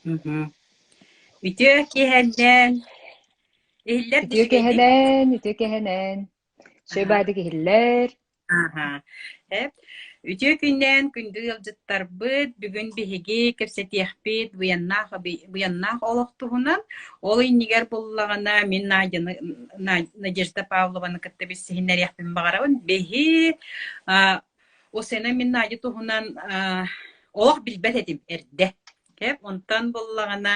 Мгм. Үтүө киэһэннэн! Иһиллэр Үтүө үчүгэйдик? киэһэнэн, үтүө киэһэнэн. Үчүгэй Аһа. баайдык иһиллэр. Аһа. Эп. Үтүө күннээн күндү ыалдьыттарбыт, бүгүн биһиги кэпсэтиэхпит быйаннаах быйаннаах олох туһунан. Ол иннигэр буллаҕына мин Надяны Надежда Павлованы кытта билсиһиннэриэхпин баҕарабын. Биһи а, Осена мин Надя туһунан а, олох билбэт этим эрдэ. Кэп, онтон буллаҕына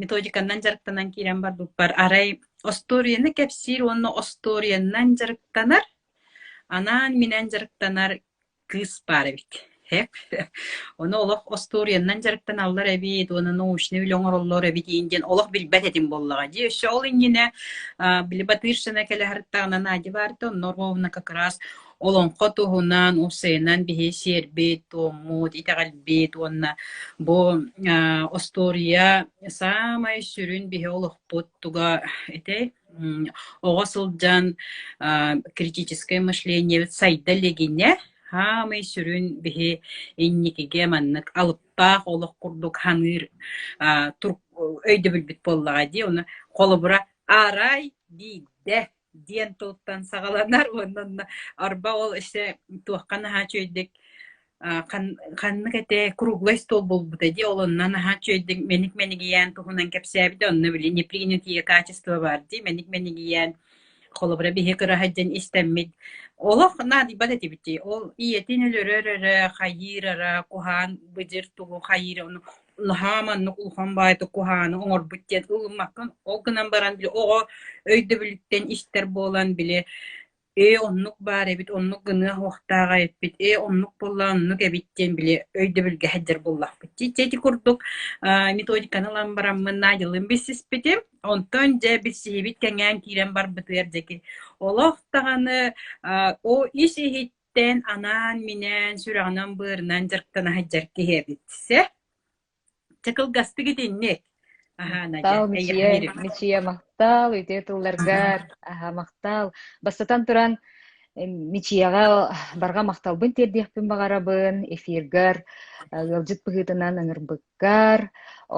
методиканнан дьарыктанан киирэн барбыппар арай остуоруйаны кэпсиир уонна остуоруйаннан дьарыктанар, анаан-минээн дьарыктанар кыыс баар эбит. Хэп. Ону олох остуоруйаннан дьарыктаналлар эбит уонна научнай үлэ оҥороллор эбит диэн олох билбэт этим буоллаҕа дии. Өссө ол иннинэ били Батыршина кэлэ сырыттаҕына Надя баарта, онно ровно как раз Олоҥхо туһунан уопсайынан биһи сиэрбит, туоммут, итэҕэлбит уонна бу остуоруйа саамай сүрүн биһи олохпут туга этэй оҕо сылдьан критическое мышлениебит сайда илигинэ саамай сүрүн биһи инникигэ маннык алыптаах олох курдук саныыр өйдөбүлбүт буоллаҕа дии. Ону холобура арай биирдэ диэн тылтан саҕаланар уонна онно арба ол өссө туохха наһаа үчүгэйдик ханнык этэ круглый стол буолбута дии ол онно наһаа үчүгэйдик мэник мэнигийээн туһунан кэпсээбитэ онно били непринятие качество баар дии мэник мэнигийээн холобура биһи кыраһа диэн истэммит олох наадыйбат этибит дии ол ийэтин өлөрөр эрэ хайыыр эрэ куһаан быдьыр тугу хайыыр ону наһаа маннык улахан баайдык куһааны оҥорбут диэн ылыммаккын. Ол гынан баран били оҕо өйдөбүлүттэн истэр буолан били ээ оннук баар эбит, оннук гыныа суохтааҕа эппит, ээ оннук буолла, оннук эбит диэн били өйдөбүлгэ сылдьар буоллахпыт. Дьэ ити курдук методиканы ылан бараммын Надялыын билсиспитим. Онтон дьэ билсиһибит кэҥээн киирэн барбытыгар дьэки олох даҕаны о ис иһит Тэн анаан-минээн, сүрэҕинэн-быарынан дьарыктана сылдьар киһи эбит. Сэ, чэ кылгастык итинник. Аһаа, Надя, Махтал, эйиэхэ Мичийэ, биэрэбин. Мичийэ, махтал, үтүө тылларгар, аһа, махтал. Бастатан туран, Мичийэҕэ барҕа махталбын тиэрдиэхпин баҕарабын, эфиргар ыалдьыт быһыытынан ыҥырбыккар,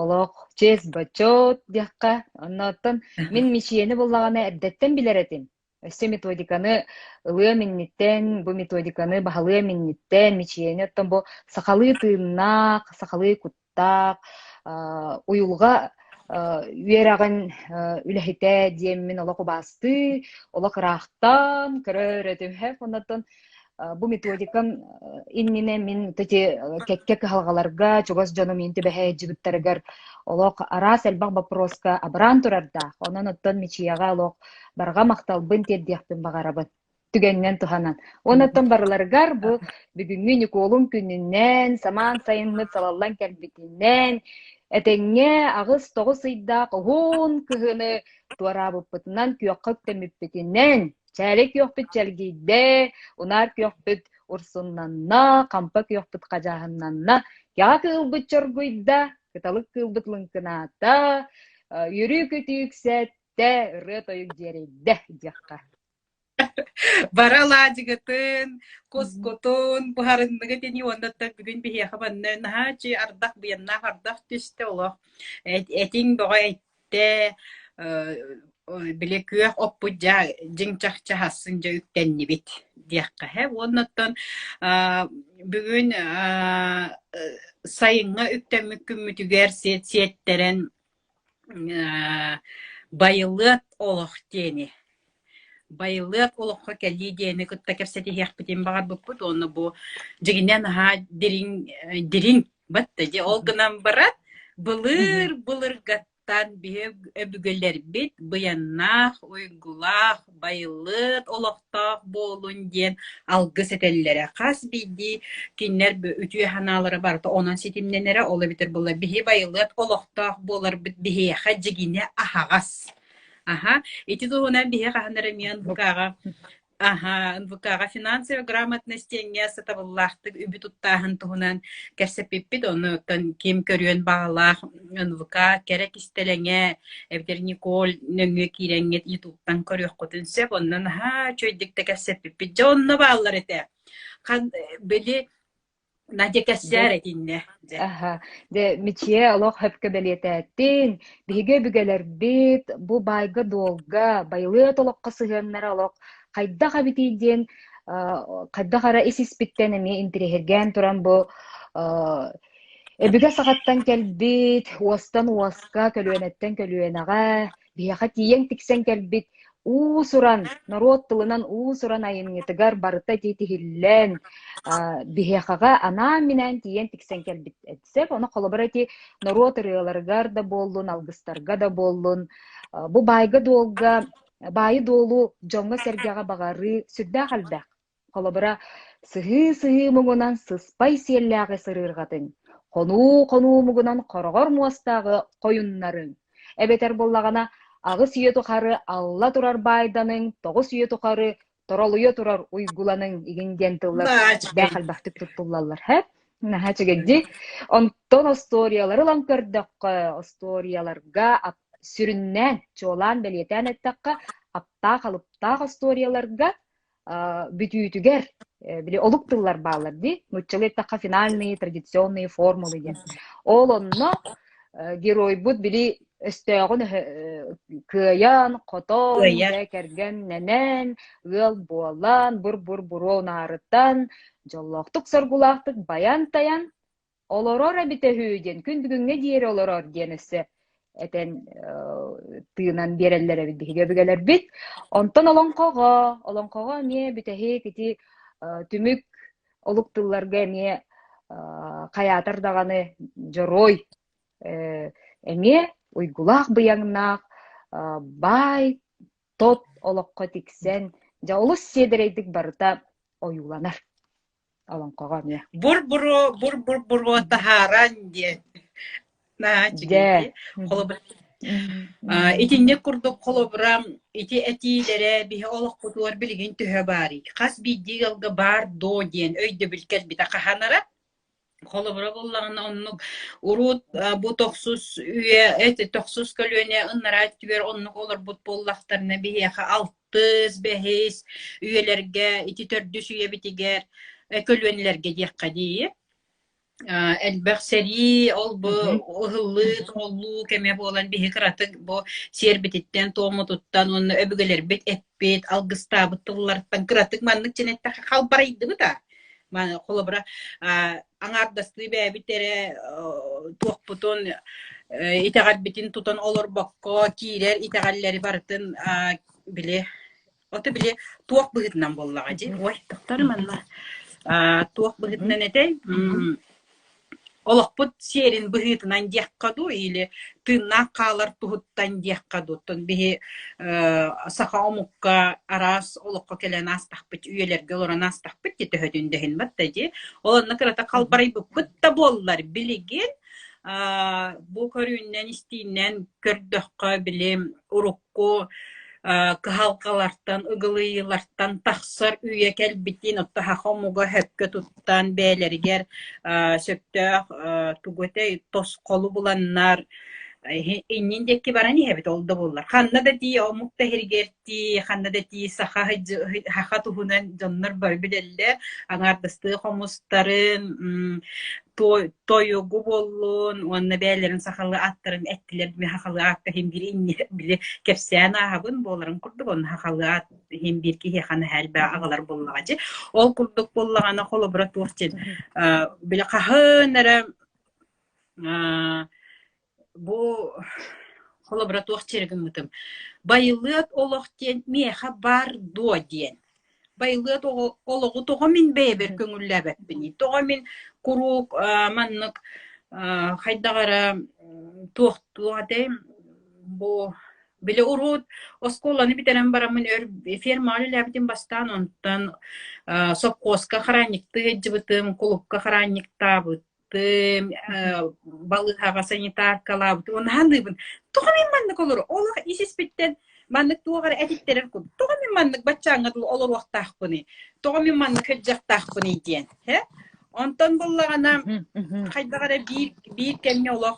олох честь-бочуот диэххэ. Оннооттон мин Мичийэни буллаҕына эрдэттэн билэр этим. Өссө методиканы ылыам инниттэн, бу методиканы баһылыам инниттэн, мичийэни оттон бу сахалыы тыыннаах, сахалыы куттаах, уйулҕа үөрэҕин үлэһитэ диэммин олох убаастыы, олох ыраахтан көрөр этим. Оннуттан бу методикам иннинэ мин ити кэккэ кыһалҕаларга чугас дьонум мин түбэһэ сылдьыбыттарыгар олох араас элбэх боппуруоска абыраан турардаах. Онон оттон Мичийэҕэ олох барҕа махталбын тиэрдиэхпин баҕарабын түгэнинэн туһанан. Уонна оттон барыларыгар бу бүгүҥҥү Ньукуолун күнүнэн, самаан сайыммыт салаллан кэлбитинэн, этэҥҥэ 8-9 ыйдаах уһун кыһыны туораабыппытынан, күөххэ үктэммиппитинэн, чээлэй күөхпүт чэлгийдэ, унаар күөхпүт урсуннанна, хампа күөхпүт хадьааһыннанна, кэҕэ кыылбыт чоргуйда, кыталык кыылбыт лыҥкынаата, үөрүү-көтүү үксэт, Тэ ырыа-тойук дьиэрэйдэ диэххэ. Бары алаадьыгытын, кускутун буһарынныгыт ини уонна бүгүн биһиэхэ манна наһаа үчүгэй ардах быйаннаах ардах түстэ олох этиҥ бөҕө эттэ били күөх оппут дьа дьиҥ чахчы хассын дьэ үктэннибит диэххэ һэ уонна оттон бүгүн сайыҥҥа үктэммит күммүтүгэр сиэттэрэн Байылыат олох диэни, байылыат олоххо кэлии диэни кытта кэпсэтиһиэхпитин баҕарбыппыт уонна бу дьиҥинэн наһаа дириҥ дириҥ батта дии ол гынан баран былыр былыргаттан биһи өбүгэлэрбит быйаннаах, уйгулаах, байылыат олохтоох буолун диэн алгыс этэллэрэ. Хас биирдии кинилэр үтүө санаалара барыта онон ситимнэнэрэ, ол эбэтэр буолла биһи байылыат олохтоох буоларбыт биһиэхэ дьигинэ аһаҕас. Аха, ити туһунан биһи хаһан эрэ эмиэ НВК-ҕа Аха, НВК-ҕа финансовая грамотность диэҥҥэ сатабыллаахтык үбү туттааһын туһунан кэпсэппиппит. Ону оттон ким көрүөн баҕалаах НВК кэрэ кистэлэҥэ эбэтэр Николь нөҥүө киирэҥҥит Ютубтан көрүөххүтүн сөп. Онно наһаа үчүгэйдик да кэпсэппиппит. Дьэ онно бааллар этэ. Хан били. Надя Дьэ, кэссээр этиннэ дьэ. аһа, дьэ, Мичийэ олох сөпкө бэлиэтээттин. Биһиги өбүгэлэрбит бу баайга-дуолга, байылыат олоххо сыһыаннара олох хайдах эбитий диэн хайдах эрэ ис-испиттэн эмиэ интириэһиргээн туран бу өбүгэ саҕаттан кэлбит, уостан уоска, көлүөнэттэн көлүөнэҕэ биһиэхэ тиийэн тиксэн кэлбит уус-уран, норуот тылынан уус-уран айымньытыгар барыта ити тиһиллэн, биһиэхэҕэ анаан-минээн тиийэн тиксэн кэлбит этсэк. Ону холобура ити норуот ырыаларыгар да буоллун, алгыстарга да буоллун, бу баайга-дуолга, баайы-дуолу дьоҥҥо-сэргэҕэ баҕарыы сүрдээх элбэх. Холобура, сыһыы-сыһыы муҥунан сыспай сиэллээҕи сырыырҕатыҥ, хонуу-хонуу муҥунан хороҕор муостааҕы хойуннарыҥ, эбэтэр буоллаҕына аҕыс үйэ тухары алла турар баайданыҥ, тоҕус үйэ тухары торолуйа турар уйгуланыҥ игин диэн тыллар сүрдээх элбэхтик туттуллаллар. Һэ? Наһаа үчүгэйдии. Онтон остуоруйалары ылан көрдөххө, остуоруйаларга сүрүннээн, чуолаан бэлиэтээн эттэххэ, аптаах-алыптаах остуоруйаларга бүтүүтүгэр били олук тыллар бааллар дии нууччалыы эттэххэ финальные традиционные формулы диэн ол онно геройбут били өстөөҕүн кыайан хотон дьэ кэргэннэнэн ыал буолан бур-бур буруо унаарытан дьоллоохтук соргулаахтык байан-тайан Олорор эбитэ үһү диэн, күн бүгүҥҥэ диэри олорор диэн өссө этэн тыынан биэрэллэр эбит биһиги өбүгэлэрбит. Онтон олоҥхоҕо, олоҥхоҕо эмиэ бүтэһик ити түмүк олук тылларга эмиэ хайаатар даҕаны дьоруой эмиэ уйгулаах быйаҥнаах баай тот олоххо тиксэн дьэ олус сиэдэрэйдик барыта ойууланар. Олоҥхоҕо эмиэ. Бур-буруо, бур-бур-буруо таһааран диэн. Наһаа Дьэ. үчүгэй Холобур, итинник курдук холобура ити этиилэрэ биһи олохпутугар билигин төһө баарый? Хас биирдии ыалга баар дуо диэн өйдөбүл кэлбитэ хаһан эрэ? Холобура буоллаҕына оннук урут бу тохсус үйэ эти тохсус көлүөнэ ыннараа өттүгэр оннук олорбут буоллахтарына биһиэхэ алтыс, бэһис үйэлэргэ ити төрдүс үйэбитигэр көлүөнэлэргэ диэххэ дии элбэх сэрии, ол-бу ыһыллыы, тоҕуллуу кэмэ буолан биһи кыратык бу сиэрбититтэн, туоммутуттан уонна өбүгэлэрбит эппит, алгыстаабыт тылларыттан кыратык маннык дьин эттэххэ халбарыйдыбыт аа. Холобура, аҥаардастыы бэйэбит эрэ туохпутун, итэҕэлбитин тутан олорбокко киирэр итэҕэллэри барытын били ото били туох быһыытынан буоллаҕа дии. Ой, тохтор манна туох быһыытынан этэй? Олохпут сиэрин быһыытынан диэххэ дуу или тыыннаах хаалар туһуттан диэххэ дуу. Оттон биһи саха омукка араас олоххо кэлэн аастахпыт, үйэлэргэ олорон аастахпыт дии төһөтүн да иһин батта дии. Ол онно кырата халбарыйбыппыт да буоллар билигин бу көрүүннэн истииннэн көрдөххө били урукку кыһалҕалартан, ыгылыйыылартан тахсар үйэ кэлбитин, оттон саха омуга сөпкө туттан бэйэлэригэр сөптөөх тугу этэй тосхолу буланнар иннин диэки баран иһэбит ол да буоллар. Ханна да тии омук да иһиригэр тии, ханна да тии саха саха туһунан дьоннор бары билэллэр. Аҥаардастыы хомустарын, тойугу буоллун уонна бэйэлэрин сахалыы ааттарын эттилэр мин сахалыы аакка иһин биир инни били кэпсээн ааһабын буоларын курдук онно сахалыы аат иһин биир киһиэхэ наһаа элбэх аҕалар буоллаҕа дии ол курдук буоллаҕына холобура туох диэн били хаһан эрэ бу холобура туох диэри гыммытым байылыат олох диэн миэхэ баар дуо диэн байылыат олоҕу тоҕо мин бэйэбэр көҥүллээбэппиний тоҕо мин куруук маннык хайдах эрэ туох туох этэй бу били урут оскуоланы бүтэрэн бараммын өр фермаҕа үлэлээбитим бастаан онтон сопхуоска хараанньыктыы сылдьыбытым кулуупка хараанньыктаабыт балыыһаҕа санитаркалаабыт уонна саныыбын тоҕо мин маннык олору олох ис испиттэн маннык туох эрэ этиттэрэр курдук тоҕо мин маннык баччааҥҥа дылы олоруохтаахпыный тоҕо мин маннык сылдьыахтаахпыный диэн һэ онтон буллаҕына хайдах эрэ биир биир кэмҥэ олох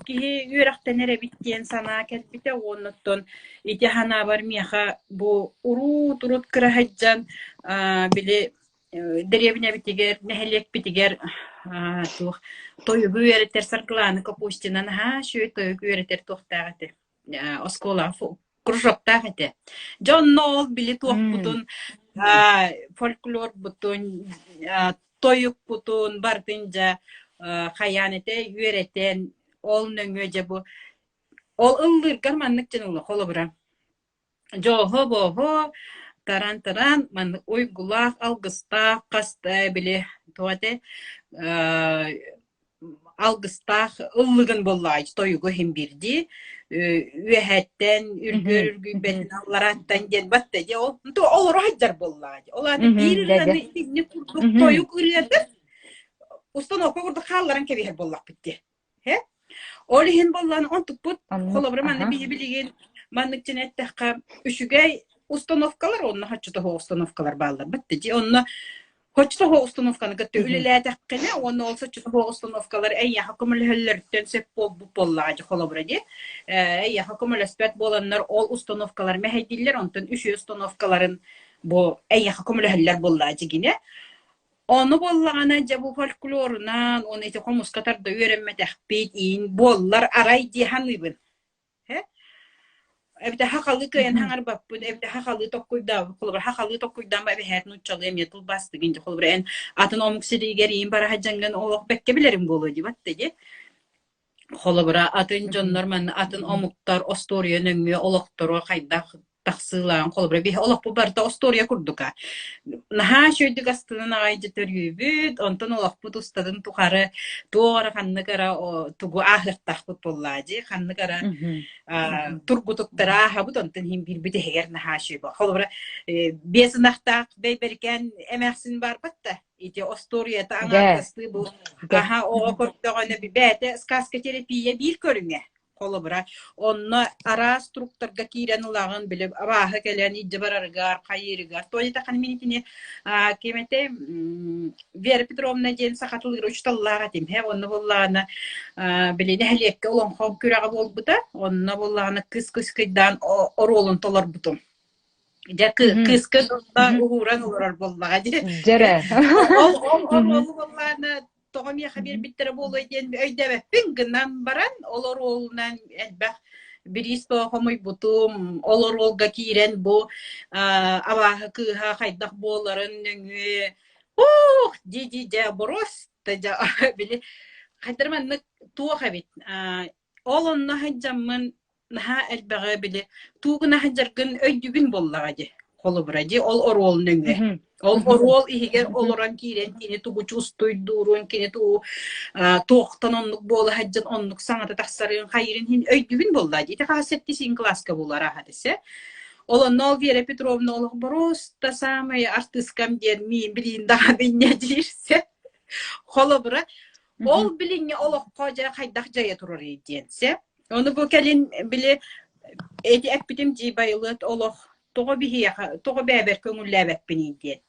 киһи үөрэхтэнэр эбит диэн санаа кэлбитэ уонна оттон ити санаабар миэхэ бу уруут урут кыра сылдьан били. дэриэбинэбитигэр, нэһилиэкпитигэр туох тойугу үөрэтэр Саргылаана Капустина наһаа үчүгэй тойугу үөрэтэр туохтаах этэ. Оскуола кружоктаах этэ. Дьэ онно ол били туохпутун, фольклорбутун, тойукпутун барытын дьэ хайаан этэ үөрэтэн ол нөҥүө дьэ бу ол ыллыыргар маннык дьэн ылла холобура Дьооһо-бооһо, таран-таран маннык уйгулаах, алгыстаах хас да били туох этэ алгыстаах ыллыгын буоллаҕай тойугу иһин биирдии үөһэттэн үргүөр үргүйбэтин алларааттан диэн батта дии ол олоро сылдьар буоллаҕа дии ол аата биир ырыаны итинник курдук тойук ырыатын установка курдук хаалларан кэбиһэр буоллахпыт дии Э? Ол иһин буоллаан онтукпут Оннук, холобура манна аха. биһи билигин маннык дьин эттэххэ үчүгэй установкалар онно хоччотоһо установкалар бааллар бытты дии онно хоччотоһо установканы кытта үлэлээтэххинэ уонна ол соччотоһо установкалар эйиэхэ көмөлөһөллөрүттэн сөп буолбут буоллаҕа дии холобура дии э, эйиэхэ көмөлөспөт буоланнар ол установкалар мэһэйдииллэр онтон үчүгэй установкаларын бу эйиэхэ көмөлөһөллөр буоллаҕа дьигинэ Ону буоллаҕына, дьэ бу фольклорунан уонна ити хомуска тарда үөрэммэтэхпит иин буоллар арай дии саныыбын. Э? Эбэтэр хахалыы кыайан хаҥарбаппын, эбэтэр хахалыы токкуйдаабыт, холобура хахалыы токкуйдаама эбэһээт нууччалыы эмиэ тылбаастыгын дии, холобура эн атын омук сириигэр иин бара сылдьаҥҥын олох бэккэ билэрим буолуо дии батта дии. Холобура, атын дьоннор манна атын омуктар остуоруйа нөҥүө олохторо хайдах тахсыылааҕын холобура биһи олохпут барыта остуоруйа курдука. Наһаа үчүгэйдик астынан аҕай дьэ төрүүбүт, онтон олохпут устатын тухары туох эрэ ханнык эрэ тугу ааһыахтаахпыт буоллаа дии, ханнык эрэ тургутуктары ааһабыт, онтон иһин биирбит иһигэр наһаа үчүгэй буолар. Холобура, биэс ынахтаах бэйбэрикээн эмээхсин баарбат да Ити остуоруйата Дьэ, аҥаардастыы бу дьэ. аһа оҕо көрдөҕүнэ бэйэтэ сказка терапия биир көрүҥэ. Холобура, онно араас туруктарга киирэн ылаҕын, били абааһы кэлэн илдьэ барарыгар, хайыырыгар. Тоня таххан мин итини ким этэй Вера Петровна диэн саха тылыгар учууталлаах этим. Һэ, онно буоллаҕына били нэһилиэккэ олоҥхо күрэҕэ буолбута. Онно буоллаҕына кыс кыскыйдаан оруолун толорбутум. Дьэ кыыска дурда уһууран олорор буоллаҕа дии. Дьэрэ. Ол ол оруолу буоллаҕына тоҕо миэхэ биэрбиттэрэ буолуой диэн өйдөөбөппүн гынан баран ол оруолунан элбэх бириис хомуйбутум. Ол оруолга киирэн бу абааһы кыыһа хайдах буоларын нөҥүө ух дии-дии дьэ боруоста дьэ били хайдах маннык туох эбит ол онно сылдьаммын наһаа элбэҕи били туугуна сылдьаргын өйдүүгүн буоллаҕа дии холобура дии ол оруол нөҥүө ол оруол иһигэр олорон киирэн кини тугу чувствуйдуурун кини тугу туохтан оннук буола сылдьан оннук саҥата тахсарын хайыырын иһин өйдүүгүн буоллаҕа дии ити хаһыс сэттис кылааска буолар аһа десе ол онно ол Вера Петровна олох боруоста саамай артыыскам диэн миин билиин даҕаны инньэ диирсэ холобура ол билиҥҥи олоххо дьэ хайдах дьайа турарый диэн сэ Ону бу кэлин били эти эппитим дии байылыат олох тоҕо биһиэхэ тоҕо бэйэбэр көҥүллээбэппиний диэн.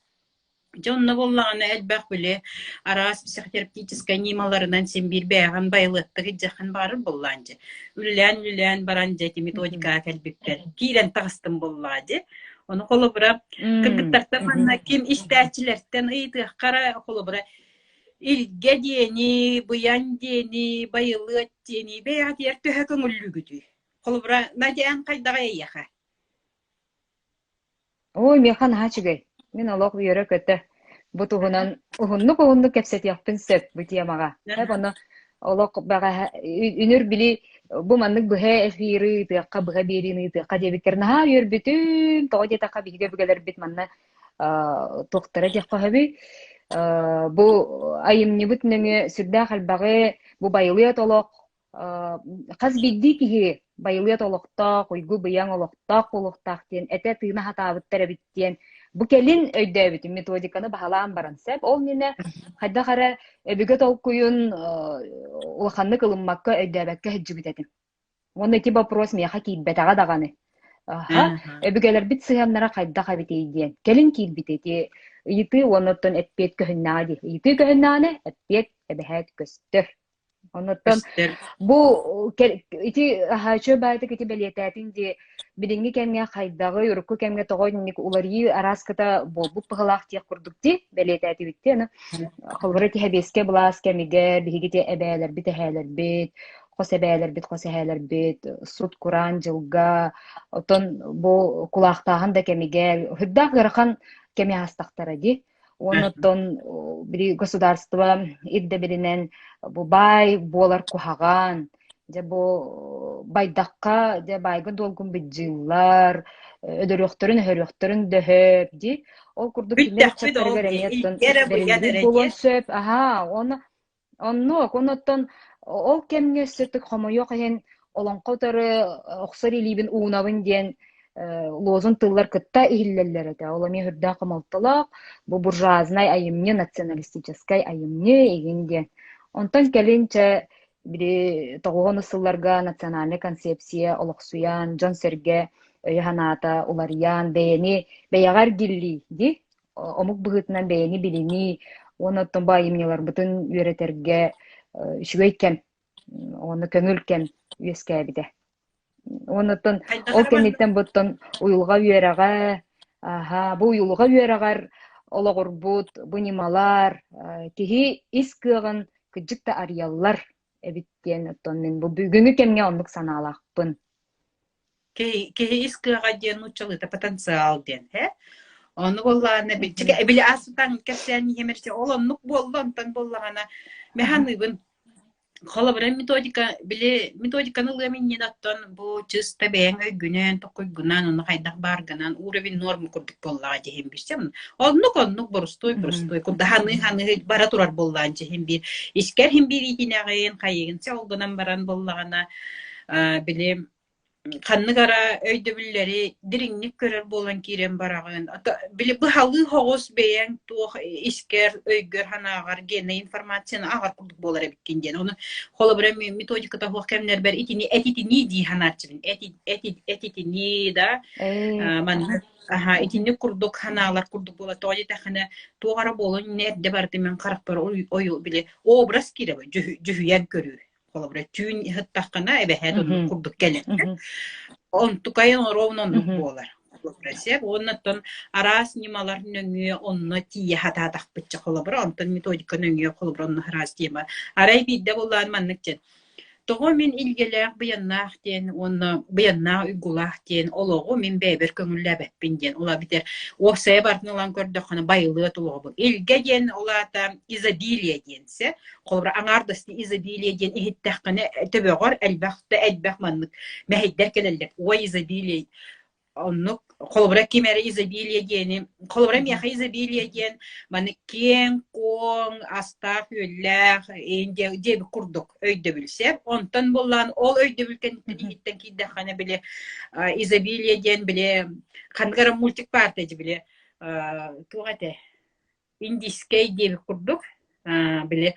Дьэ онно буоллаҕына элбэх били араас психотерапевтическай ньымаларынан син биир бэйэҕин байылыаттык илдьэххин баҕарар буоллаан дьэ. Үлэлээн-үлэлээн баран дьэ ити методикаҕа кэлбиппэр киирэн таҕыстым буоллаҕа дьэ. Ону холобура кыргыттартан манна ким истээччилэртэн ыйытыахха эрэ холобура Илгэ диэни, быйаҥ диэни, байылыат диэни бэйэҕитигэр төһө көҥүллүүгүтүй? Холобура, Надя, эн хайдаҕый эйиэхэ? Ой, миэхэ наһаа үчүгэй. Мин олох үөрэ-көтө бу туһунан уһуннук-уһуннук кэпсэтиэхпин сөп бу темаҕа. Эп ону олох бэҕэһээ үнүр били бу маннык быһа эфиры ыытыахха, быһа биэриини ыытыахха диэбиккэр наһаа үөрбүтүм. Тоҕо диэтэххэ биһиги өбүгэлэрбит манна туохтара диэххэ сөбүй бу айымньыбыт нөҥүө сүрдээх элбэҕи бу байылыат олох хас биирдии киһи байылыат олохтоох, уйгу-быйаҥ олохтоох буолуохтаах диэн этэ-тыына сатаабыттар эбит диэн бу кэлин өйдөөбүтүм методиканы баһылаан баран сөп. Ол иннинэ хайдах эрэ өбүгэ толкуйун улаханнык ылыммакка өйдөөбөккө сылдьыбыт этим. Уонна ити вопрос миэхэ киирбэтэҕэ даҕаны. Аха, өбүгэлэрбит сыһыаннара хайдах эбитий диэн. Кэлин киирбитэ ити ыйытыы уонна оттон эппиэт көһүннэҕэ дии. Ыйытыы көһүннэҕинэ, эппиэт эбэһээт көстөр. Оннуттан Көстөр. бу ити аһааччы баайтык ити бэлиэтээтиҥ дии. билиҥҥи кэмҥэ хайдаҕый, урукку кэмҥэ тоҕо инник уларыйыы арааската буолбут быһыылаах диэх курдук дии бэлиэтээтибит дии. Аны холобура ити сэбиэскэй былаас кэмигэр биһиги ити эбээлэрбит, эһээлэрбит, хос эбээлэрбит, хос эһээлэрбит сут-кураан дьылга, оттон бу кулаахтааһын да кэмигэр сүрдээх ыарахан кэми аастахтара дии. Уонна оттон били государство ирдэбилинэн бу баай буолар куһаҕан, дьэ бу байдахха дьэ баайга-дуолгун быдьыыллар, өлөрүөхтэрин-өһөрүөхтэрин дөһөп дии. Ол курдук кинилэр Бүттэхпит ол ыччаттарыгар дии, эмиэ оттон илгэ эрэ быйан бэриллибит эрэ буолуон диэн. сөп. Аһаа, уонна Оннук, онуттан ол кэмҥэ өссө хомойуох иһин олоҥхо утары охсор илиибин уунабын диэн лозунг тыллар кытта иһиллэллэр этэ. Ол эмиэ сүрдээх хомолтолоох, бу буржуазнай айымньы, националистическай айымньы игин диэн. Онтон кэлин чэ били тоҕуһун сылларга национальнай концепция олохсуйан, дьон-сэргэ өйө-санаата уларыйан, бэйэни бэйэҕэ эргиллии дии омук быһыытынан бэйэни билинии уонна оттон бу айымньыларбытын үөрэтэргэ үчүгэй кэм уонна көҥүл кэм үөскээбитэ. Уонна оттон Хайдах ол эрэ маннык кэнниттэн буттан уйулҕа үөрэҕэ, аһа, бу уйулҕа үөрэҕэр олоҕурбут бу ньымалар киһи ис кыаҕын кырдьык да арыйаллар эбит диэн оттон мин бу бүгүҥҥү кэмҥэ оннук санаалаахпын. Киһи, киһи ис кыаҕа диэн нууччалыыта потенциал диэн, э? Ону буоллаҕына били аспытаҥ кэпсээн иһэмэрчэ ол оннук буолла, онтон буоллаҕына механыбын холобура методика били методиканы ылыам иннинэ оттон бу чыста бэйэҥ өйгүнэн токуйгунан ону хайдах бааргынан уровень нормы курдук буоллаҕа дьиһин билсэм оннук оннук борустуой борустуой курдаһаныы ханыы бара турар буоллаан дьиһин биир искэр хин биир иитинэҕин хайыгын ол гынан баран буоллаҕына били ханнык эрэ өйдөбүллэри дириҥник көрөр буолан киирэн бараҕын. Били быһалыы соҕус бэйэҥ туох искэр, өйгөр, санааҕар геннай информацияны ааҕар курдук буолар эбиккин диэн. Ону холобура методиката суох кэмнэрбэр итини этитинии дии санааччыбын. Этитинии да маннык аха итинник курдук санаалар курдук буола тоҕо диэтэххинэ туох эрэ буолуон эрдэ барыта мин харахпар ойуу били образ киирэ дьүһүйэн көрүү Холобура, түүн ыһыттаххына, эбэһээт оннук курдук кэлэр. Онтукайын ровно оннук буолар. Холобура, сөп. Уонна оттон араас ньымалар нөҥүө онно тиийэ сатаатахпытча холобура, онтон методика нөҥүө холобура онно араас тема. Арай биирдэ буоллаан маннык диэн Тоҕо мин илгэлээх быйаннаах диэн уонна быйаннаах уйгулаах диэн олоҕу мин бэйэбэр көҥүллээбэппин диэн. Ол эбэтэр уопсайа барытын ылан көрдөххүнэ байылыат олоҕобун. Илгэ диэн ол аата изобилие диэн сэ. Холобура, аҥаардастыы изобилие диэн иһиттэххинэ төбөҕөр элбэх да элбэх маннык мэһэйдэр кэлэллэр. Ой, изобилие оннук холобура ким эрэ изобилие диэни холобура миэхэ изобилие диэн маны киэҥ-куоҥ астаах-үөллээх диэбит курдук өйдөбүл сөп онтон буоллаан ол өйдөбүл кэнниттэн иһиттэн киирдэххинэ били изобилие диэн били ханнык эрэ мультик баар били туох этэ индийскэй диэбит курдук били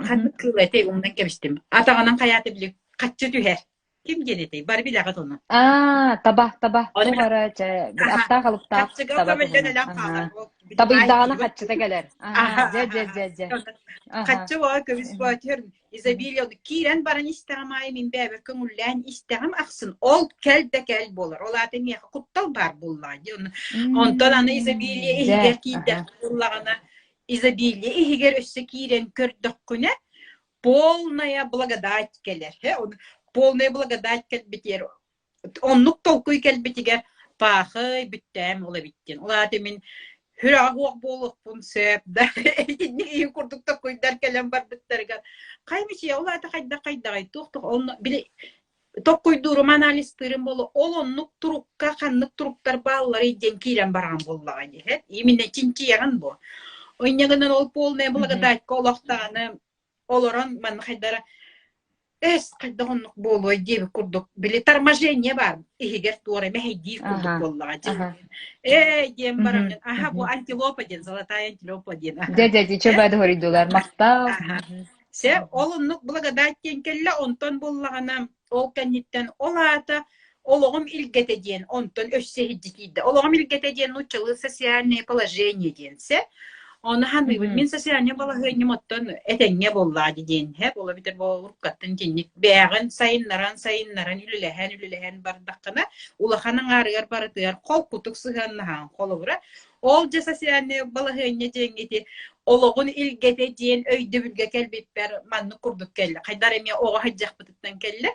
ханнык кыыл этэй умнан кэбистим атаҕынан хайаата били хаччы түһэр ким диэн этэй бары билэҕит ону Аа, таба, таба, ону туох эрэ чэ, били аптаах алыптаах хаччыга таба көмөллөн туһунан. өлөн Аһаа. хаалар ол били Табыйдаҕына баай хаччыта кэлэр. Аһаа, аха дьэ, аха дьэ, дьэ, дьэ. Аһаа. хаччы боо көмүс боо түһэр изобилие киирэн баран истэҕим аайы мин бэйэбэр көҥүллээн истэҕим ахсын ол кэл да кэл буолар ол аата миэхэ куттал баар буоллаҕа дии онтон аны изобилие Дьэ, иһигэр аһаа. киирдэххэ буоллаҕына изобилие иһигэр өссө киирэн көрдөххүнэ полная благодать кэлэр полная благодать кэлбитигэр оннук толкуй кэлбитигэр паахай бүттэм ол эбит диэн. Ол аата мин сүрэҕэ суох буолуохпун сөп да итинник ийин курдук толкуйдар кэлэн барбыттарыгар хай мичийэ ол аата хайдах хайдаҕай туох туох онно били толкуйдуурум анализтыырым буолуо ол оннук турукка ханнык туруктар баалларый диэн киирэн бараҕын буоллаҕа дии именно чинчийэҕин бу инньэ гынан ол полная благодатька олох даҕаны олорон манна хайдара эс хайдах оннук буолуой диэбит курдук били торможение баар иһигэр туора мэһэйдиир курдук буоллаҕа дии ээ диэн бараммын аха бу антилопа диэн золотая антилопа диэн аха Дьэ, дьэ, дьэ, бады хоруйдулар. Махтал. Аха. Се, ол оннук благодать диэн кэллэ, онтон буоллаҕына ол кэнниттэн ол аата олоҕум илгэтэ диэн онтон өссө иһирдьи киирдэ. Олоҕум илгэтэ диэн нууччалыы социальное положение диэн се. Ону ханыыбын мин социальнай балаһыанньам оттон этэҥҥэ буоллаа диэн һэ буола битэр уруккаттан итинник бээҕин сайыннаран сайыннаран үлэлэһэн үлэлэһэн бардаххына улахан аҥаарыгар барытыгар холкутук сыһыаннаһаан холобура ол дьэ социальнай балаһыанньа диэҥҥэ ити олоҕун илгэтэ диэн өйдөбүлгэ кэлбиппэр маннык курдук кэллэ хайдар эмиэ оҕо сылдьахпытыттан кэллэ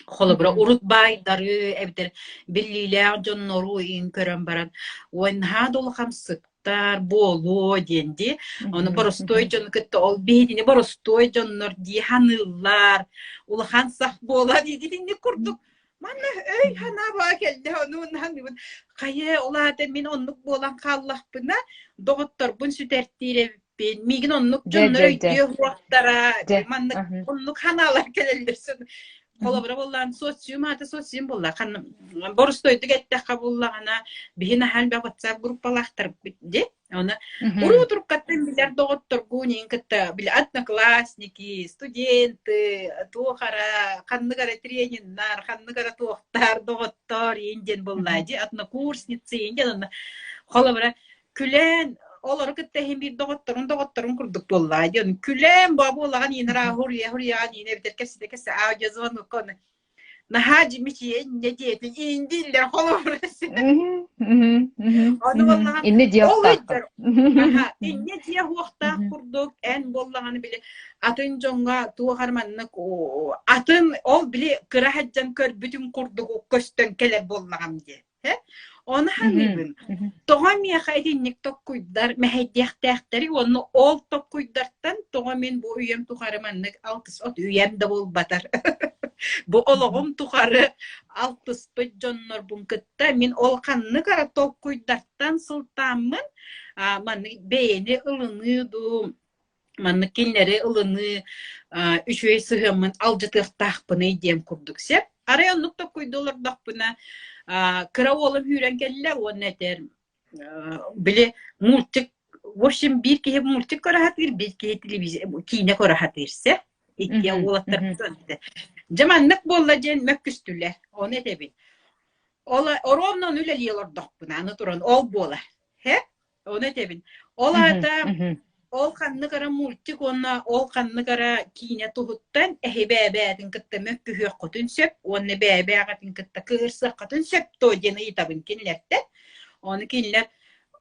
Холобура, урут баайдары эбэтэр биллиилээх дьоннору иин көрөн баран, ой, наһаа да улахан сыттар буолуо диэн дии. Ону боростуой дьону кытта ол биһигини боростуой дьоннор дии саныыллар, улахан сах буолан итинник курдук манна өй санаа баа кэллэ ону саныыбын хайа ол аата мин оннук буолан хааллахпына доҕотторбун сүтэртиир эбиппин Миигин оннук Дьэ, дьоннор дьэ, дьэ. өйдүө уохтара, Дьэ. маннык Мгм. оннук ханаалар кэлэллэр. Холобура буоллаан социум аата социум буолла. Ханна борустойдук эттэххэ буллаҕына биһи наһаа элбэх WhatsApp группалаахтарбыт ди. Оны уруу туруккаттан билэр доҕотторгун иин кытта били одноклассники, студенты, туох ара, ханнык эрэ трениннар, ханнык эрэ туохтар, доҕоттор иин диэн буоллаа ди, однокурсницы иин диэн онно холобура күлэн олору кытта иһин биир доҕотторун доҕотторун курдук буоллаа диэн күлэн баа буолаҕын иинэр хуруйа хуруйаҕын иинэ эбитэр кэпсэтэ кэпсэ аудиозвонокка ону наһаа дьимичийэ инньэ диэтин ииндииллэр холобура ону буоллаҕын Инне ол диэхтааххын. өйдөр аха инньэ дьиэ уохтаах курдук эн буоллаҕын били атын дьоҥҥо туох эрэ маннык атын ол били кыра сылдьан көрбүтүм курдук көстөн кэлэр буоллаҕым дии Ону саныыбын, тоҕо миэхэ итинник токкуйдар мэһэйдиэхтээхтэрий уонна ол токкуйдартан тоҕо мин бу үйэм тухары маннык алтыс от үйэм да буолбатар бу олоҕум тухары алтыспыт дьоннорбун кытта мин ол ханнык эрэ толкуйдартан сылтааммын маннык бэйэни ылыныы дуу маннык кинилэри ылыныы үчүгэй сыһыаммын алдьатыахтаахпыный диэн курдук сөп. Арай оннук токкуйда олордохпуна кыра уолум үүрэн кэллэ уонна этэр били мультик в общем биир киһи мультик көрө сатыыр биир киһи телевизор киинэ көрө сатыыр сөп икки уолаттар дьэ маннык буолла диэн мөккүстүлэр ону этэбин ол оруобуна ону үлэлии олордохпуна аны туран ол буолар һэ Ону этэбин. Ол аата ол ханнык эрэ мультик уонна ол ханнык эрэ киинэ туһуттан эһи бэйэ-бэйэтин кытта мөккүһүөххүтүн сөп уонна бэйэ-бэйэҕитин кытта кыыһырсыаххытын сөп дуо диэн ыйытабын кинилэртэн. Ону кинилэр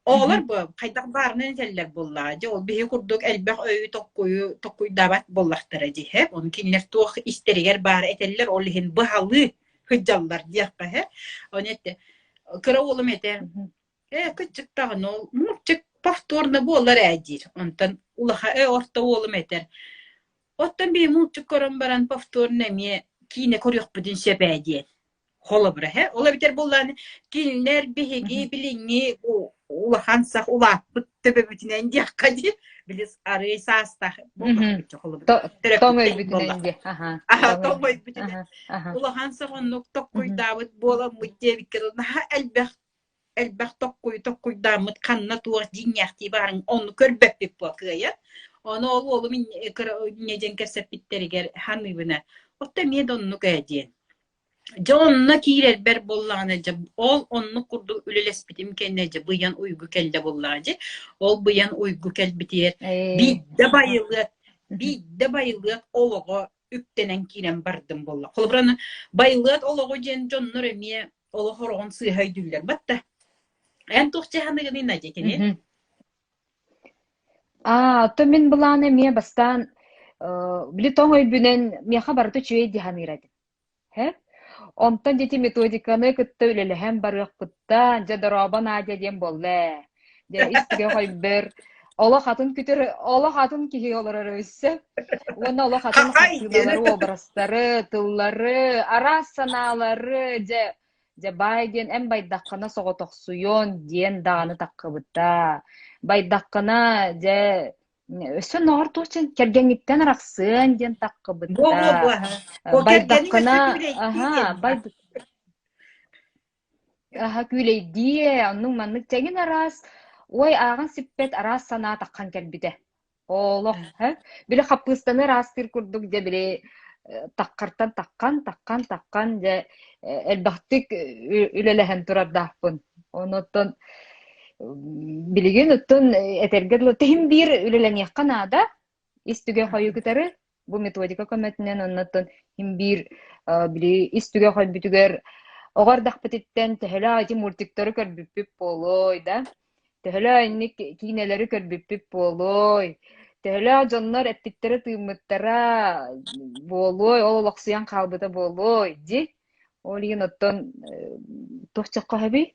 оҕолор бу хайдах баарынан этэллэр буоллаҕа дьэ ол биһи курдук элбэх өйү токкуйу токкуйдаабат буоллахтара дии ону кинилэр туох истэригэр баары этэллэр ол иһин быһалыы сылдьаллар диэххэ һэ ону этэ кыра уолум этэр Ээ, кыччыктаҕын ол муучча повторно буолар ээ диир. Онтон улаха ээ орто уолум этэр: «Оттон биһи мууччук көрөн баран повторно эмиэ киинэ көрүөхпүтүн сөп ээ» диэн. Холобура эһэ. Ол эбэтэр буоллаҕына кинилэр биһиги билиҥҥи улахан сах улааппыт төбөбүтүнэн диэххэ дии. Били арыый саастаах буоллахпыт холобура. Тоҥ Төрөппүттэр өйбүтүнэн буоллахпыт. дии. Аха. Аха, Тоҥ тоҥ өйбүтүнэн. өйбүтүнэн. Аха. Аха. Улахан сах оннук токкуйдаабыт буоламмыт диэбиккэ дылы наһаа элбэх элбэх токкуйу токкуйдааммыт ханна туох дьиҥнээхтии баарын ону көрбөппүт буо кыайан. Ону ол уолум кыра инньэ диэн кэпсэппиттэригэр саныыбына, оттон эмиэ да оннук ээ диэн. Дьэ онно киирэрбэр буоллаҕына дьэ ол оннук курдук үлэлэспитим кэннэ дьэ быйан уйгу кэллэ буоллаҕа дьэ. Ол быйан уйгу кэлбитигэр Ээ. биирдэ байылыат, биирдэ байылыат олоҕо үктэнэн киирэн бардым буолла. Холобура, аны байылыат олоҕу диэн дьоннор эмиэ олох ороҕун сыыһа өйдүүллэр батта. Эн туох дьаһаныгыный Надя кини? Аа, оттон мин былаан эмиэ бастаан били тоҥ өйбүнэн миэхэ барыта үчүгэй дии саныыр этим. Һэ? Онтон дьэ ити методиканы кытта үлэлэһэн барыахпыттан, дьэ дорообо Надя диэн буолла ээ. Дьэ ис түгэх өйбөр олох атын күтэр, олох атын киһи олорор өссө. Уонна олох атын Хахай диэн. хартыыналары, образтары, тыллары, араас санаалары дьэ дьэ баай диэн эн байдаххына соҕотохсуйуон диэн даҕаны таххыбыта. Байдаххына дьэ Өссө оннооҕор туох диэн кэргэҥҥиттэн арахсыан диэн Буо-буо таххыбыта. буо Бу кэргэниҥ Байдаххына өссө күүлэйдии аһа диэн бай аһа күүлэйдиэ, оннук маннык чэҥин араас ой ааҕан сиппэт араас санаа таххан кэлбитэ. Олох, һэ? Били хаппыыстаны ыраастыыр курдук дьэ били таххартан таххан, таххан, таххан дьэ элбэхтик үлэлэһэн турардаахпын. Онуттан. Билигин оттон этэргэ дылы тиһим биир үлэлэниэххэ наада. Ис түгэх хойу кытары бу методика көмөтүнэн оннуттан иһин биир били ис түгэх хойбүтүгэр оҕо эрдэхпититтэн төһөлөөх ити мультиктары көрбүппүт буолуой да төһөлөөх инник киинэлэри көрбүппүт буолуой төһөлөөх дьоннор эппиттэрэ-тыыммыттара буолуой ол олохсуйан хаалбыта буолуой дии ол иһин оттон туох чоххоһобүй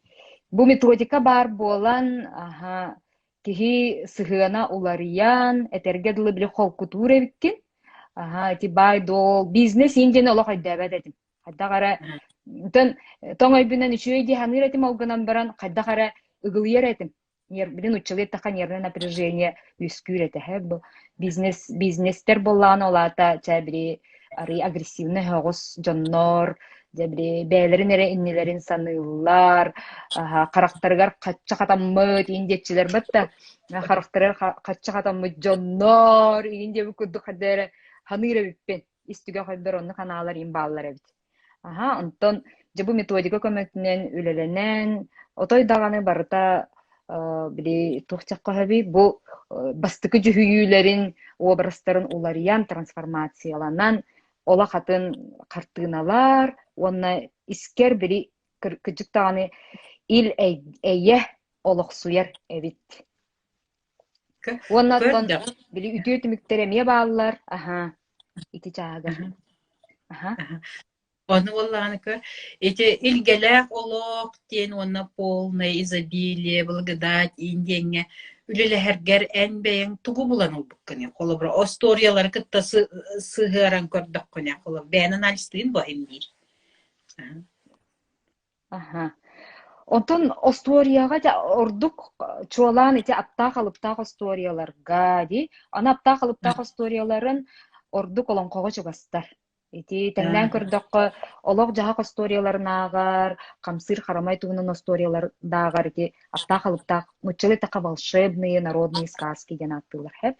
бу методика баар буолан аха киһи сыһыана уларыйан этэргэ дылы били холкутуур эбиккин аха ити баай-дуол бизнес иин диэни олох өйдөөбөт этим хайдах эрэ онтон тоҥ өйбүнэн үчүгэй дии саныыр этим ол гынан баран хайдах эрэ ыгылыйар этим билин нууччалыы эттэххэ нервное напряжение үөскүүр этэ бу бизнес бизнестэр буоллаҕына ол аата чэ били арый агрессивный оҕус дьоннор дьэ били бэйэлэрин эрэ иннилэрин саныыллар харахтарыгар хачча хатаммыт иин диэччилэр батта харахтарыгар хачча хатаммыт дьоннор иин диэбит курдук хайда эрэ саныыр эбиппин ис түгэх өйбөр оннук санаалар иин бааллар эбит Аһа, онтон дьэ бу методика көмөтүнэн үлэлэнэн, отой даҕаны барыта били туох диэххэ бу бастакы дьүһүйүүлэрин, уобарастарын уларыйан, трансформацияланан, олох атын хартыыналар уонна искэр били кырдьык даҕаны ил эйэ олохсуйар эбит. Уонна оттон били үтүө түмүктэр эмиэ бааллар. Аһа, ити чааһыгар. Аһа. Ону буоллаҕына көр, ити илгэлээх олох диэн уонна полное изобилие, благодать иин диэҥҥэ үлэлэһэргэр эн бэйэҥ тугу булан ылбыккыный? Холобура, остуоруйалары кытта сыһыаран көрдөххүнэ, холобура, бэйэн анализтыын бо диир. Аһа. Онтон остуоруйаҕа дьэ ордук чуолаан ити аптаах-алыптаах остуоруйаларга дии, аны аптаах-алыптаах остуоруйаларын ордук олоҥхоҕо чугастар. Ити тэҥнээн көрдөххө, олох-дьаһах остуоруйаларынааҕар, хамсыыр харамай туһунан остуоруйалардааҕар ити аптаах-алыптаах, нууччалыы эттэххэ волшебные народные сказки диэн ааттыыллар һэп.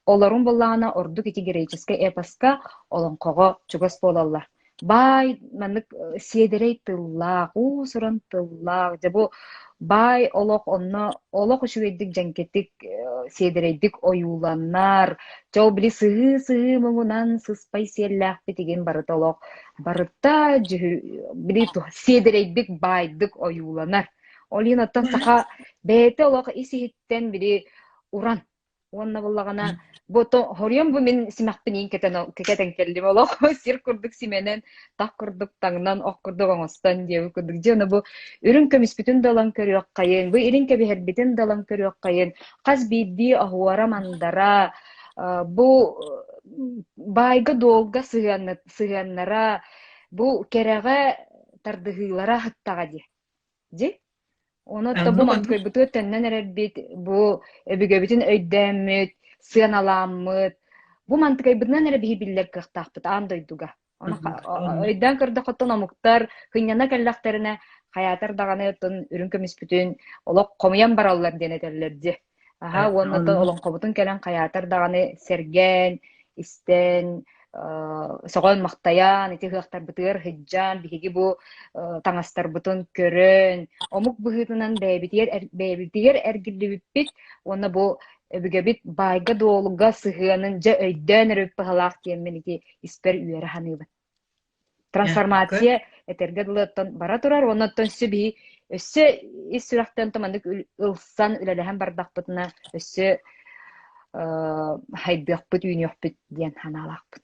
Олорун буоллаҕына ордук ити греческэй эпоска олоҥхоҕо чугас буолаллар. Баай маннык сиэдэрэй тыллаах, уус-уран тыллаах, дьэ бу баай олох онно олох үчүгэйдик дьэҥкэтик, сиэдэрэйдик ойууланар. Дьэ ол били сыһыы-сыһыы муҥунан сыспай сиэллээхпит игин барыта олох барыта дьүһү били сиэдэрэйдик баайдык ойууланар. Ол иһин оттон саха бэйэтэ олох ис-иһиттэн били уран Уонна буоллаҕына, бу хоруйум бу мин симэхпин иин кэтэн, кэтэн кэллим олох сир курдук симэнэн, тах курдук таҥнан, ох курдук оҥостон диэбит курдук. Дьэ, ону бу үрүҥ көмүспүтүн да ылан көрүөххэйин, бу илин кэбиһэрбитин да ылан көрүөххэйин, хас биирдии оһуора-мандара, бу баайга-дуолга сыһыаннара, бу кэрэҕэ тардыһыылара аһыттаҕа дии. Дьи? Ону оттон бу Оннук оннук. Москуйбутугар төннөн эрэрбит, бу өбүгэбитин өйдөөммүт, сыаналааммыт, бу мантыкайбытынан эрэ биһи биллэр кыахтаахпыт аан дойдуга. Ону Оннук оннук. өйдөөн көрдөххө оттон омуктар кынньана кэллэхтэринэ хайаатар даҕаны оттон үрүҥ көмүспүтүн олох хомуйан бараллар диэн этэллэр дии. Аһаа уонна оттон Оннук. олоҥхобутун кэлэн хайаатар даҕаны сэргээн, истэн, сөҕөн-махтайан, ити ыһыахтарбытыгар сылдьан, биһиги бу таҥастарбытын көрөн, омук быһыытынан бэйэбитигэр бэйэбитигэр эргиллибиппит уонна бу өбүгэбит баайга-дуолга сыһыанын дьэ өйдөөн эрэ быһалаах диэммин ити испэр үөрэ саныыбын. Трансформация этэргэ дылы оттон бара турар уонна оттон өссө биһи өссө ис сүрэхтэн маннык ылсан үлэлэһэн бардахпытына өссө хайдыахпыт үүнүөхпүт диэн санаалаахпын.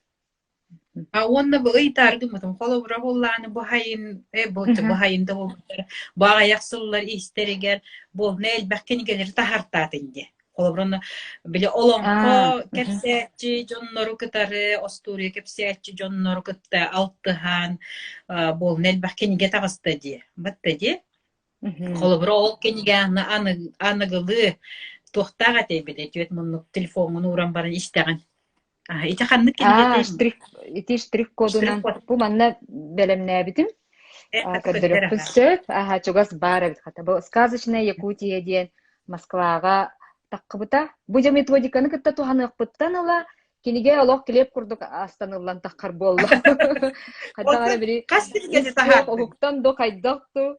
А уонна бу ыйытааргыммытым холобура буоллааны бу хайын бу бу хайын да буолбуттар бу аҕыйах сыллар истэригэр буолна элбэх кинигэлэри таһартаатын диye. Холобура били олоҥхо кэпсээччи дьоннору кытары, остуоруйа кэпсээччи дьоннору кытта алтыһан буолна элбэх кинигэ таҕыста дии. Батта дии. Холобура ол кинигэ аны аныгылыы туохтаах этэй били түөрт муннук телефоҥҥун ууран баран истэҕин. Ити ханнык кинигэтэй? Штрих, ити штрих-кодунан бу манна бэлэмнээбитим. Көрдөрүөхпүн сөп. Аха, чугас баар эбит хата. Бу «Сказочная Якутия» диэн Москваҕа таххыбыта. Бу дьэ методиканы кытта туһаныахпыттан ыла кинигэ олох килиэп курдук астаныллан таххар буолла. Хайдах эрэ били Хас кинигэни ис кыах уһуктан ду хайдах ду.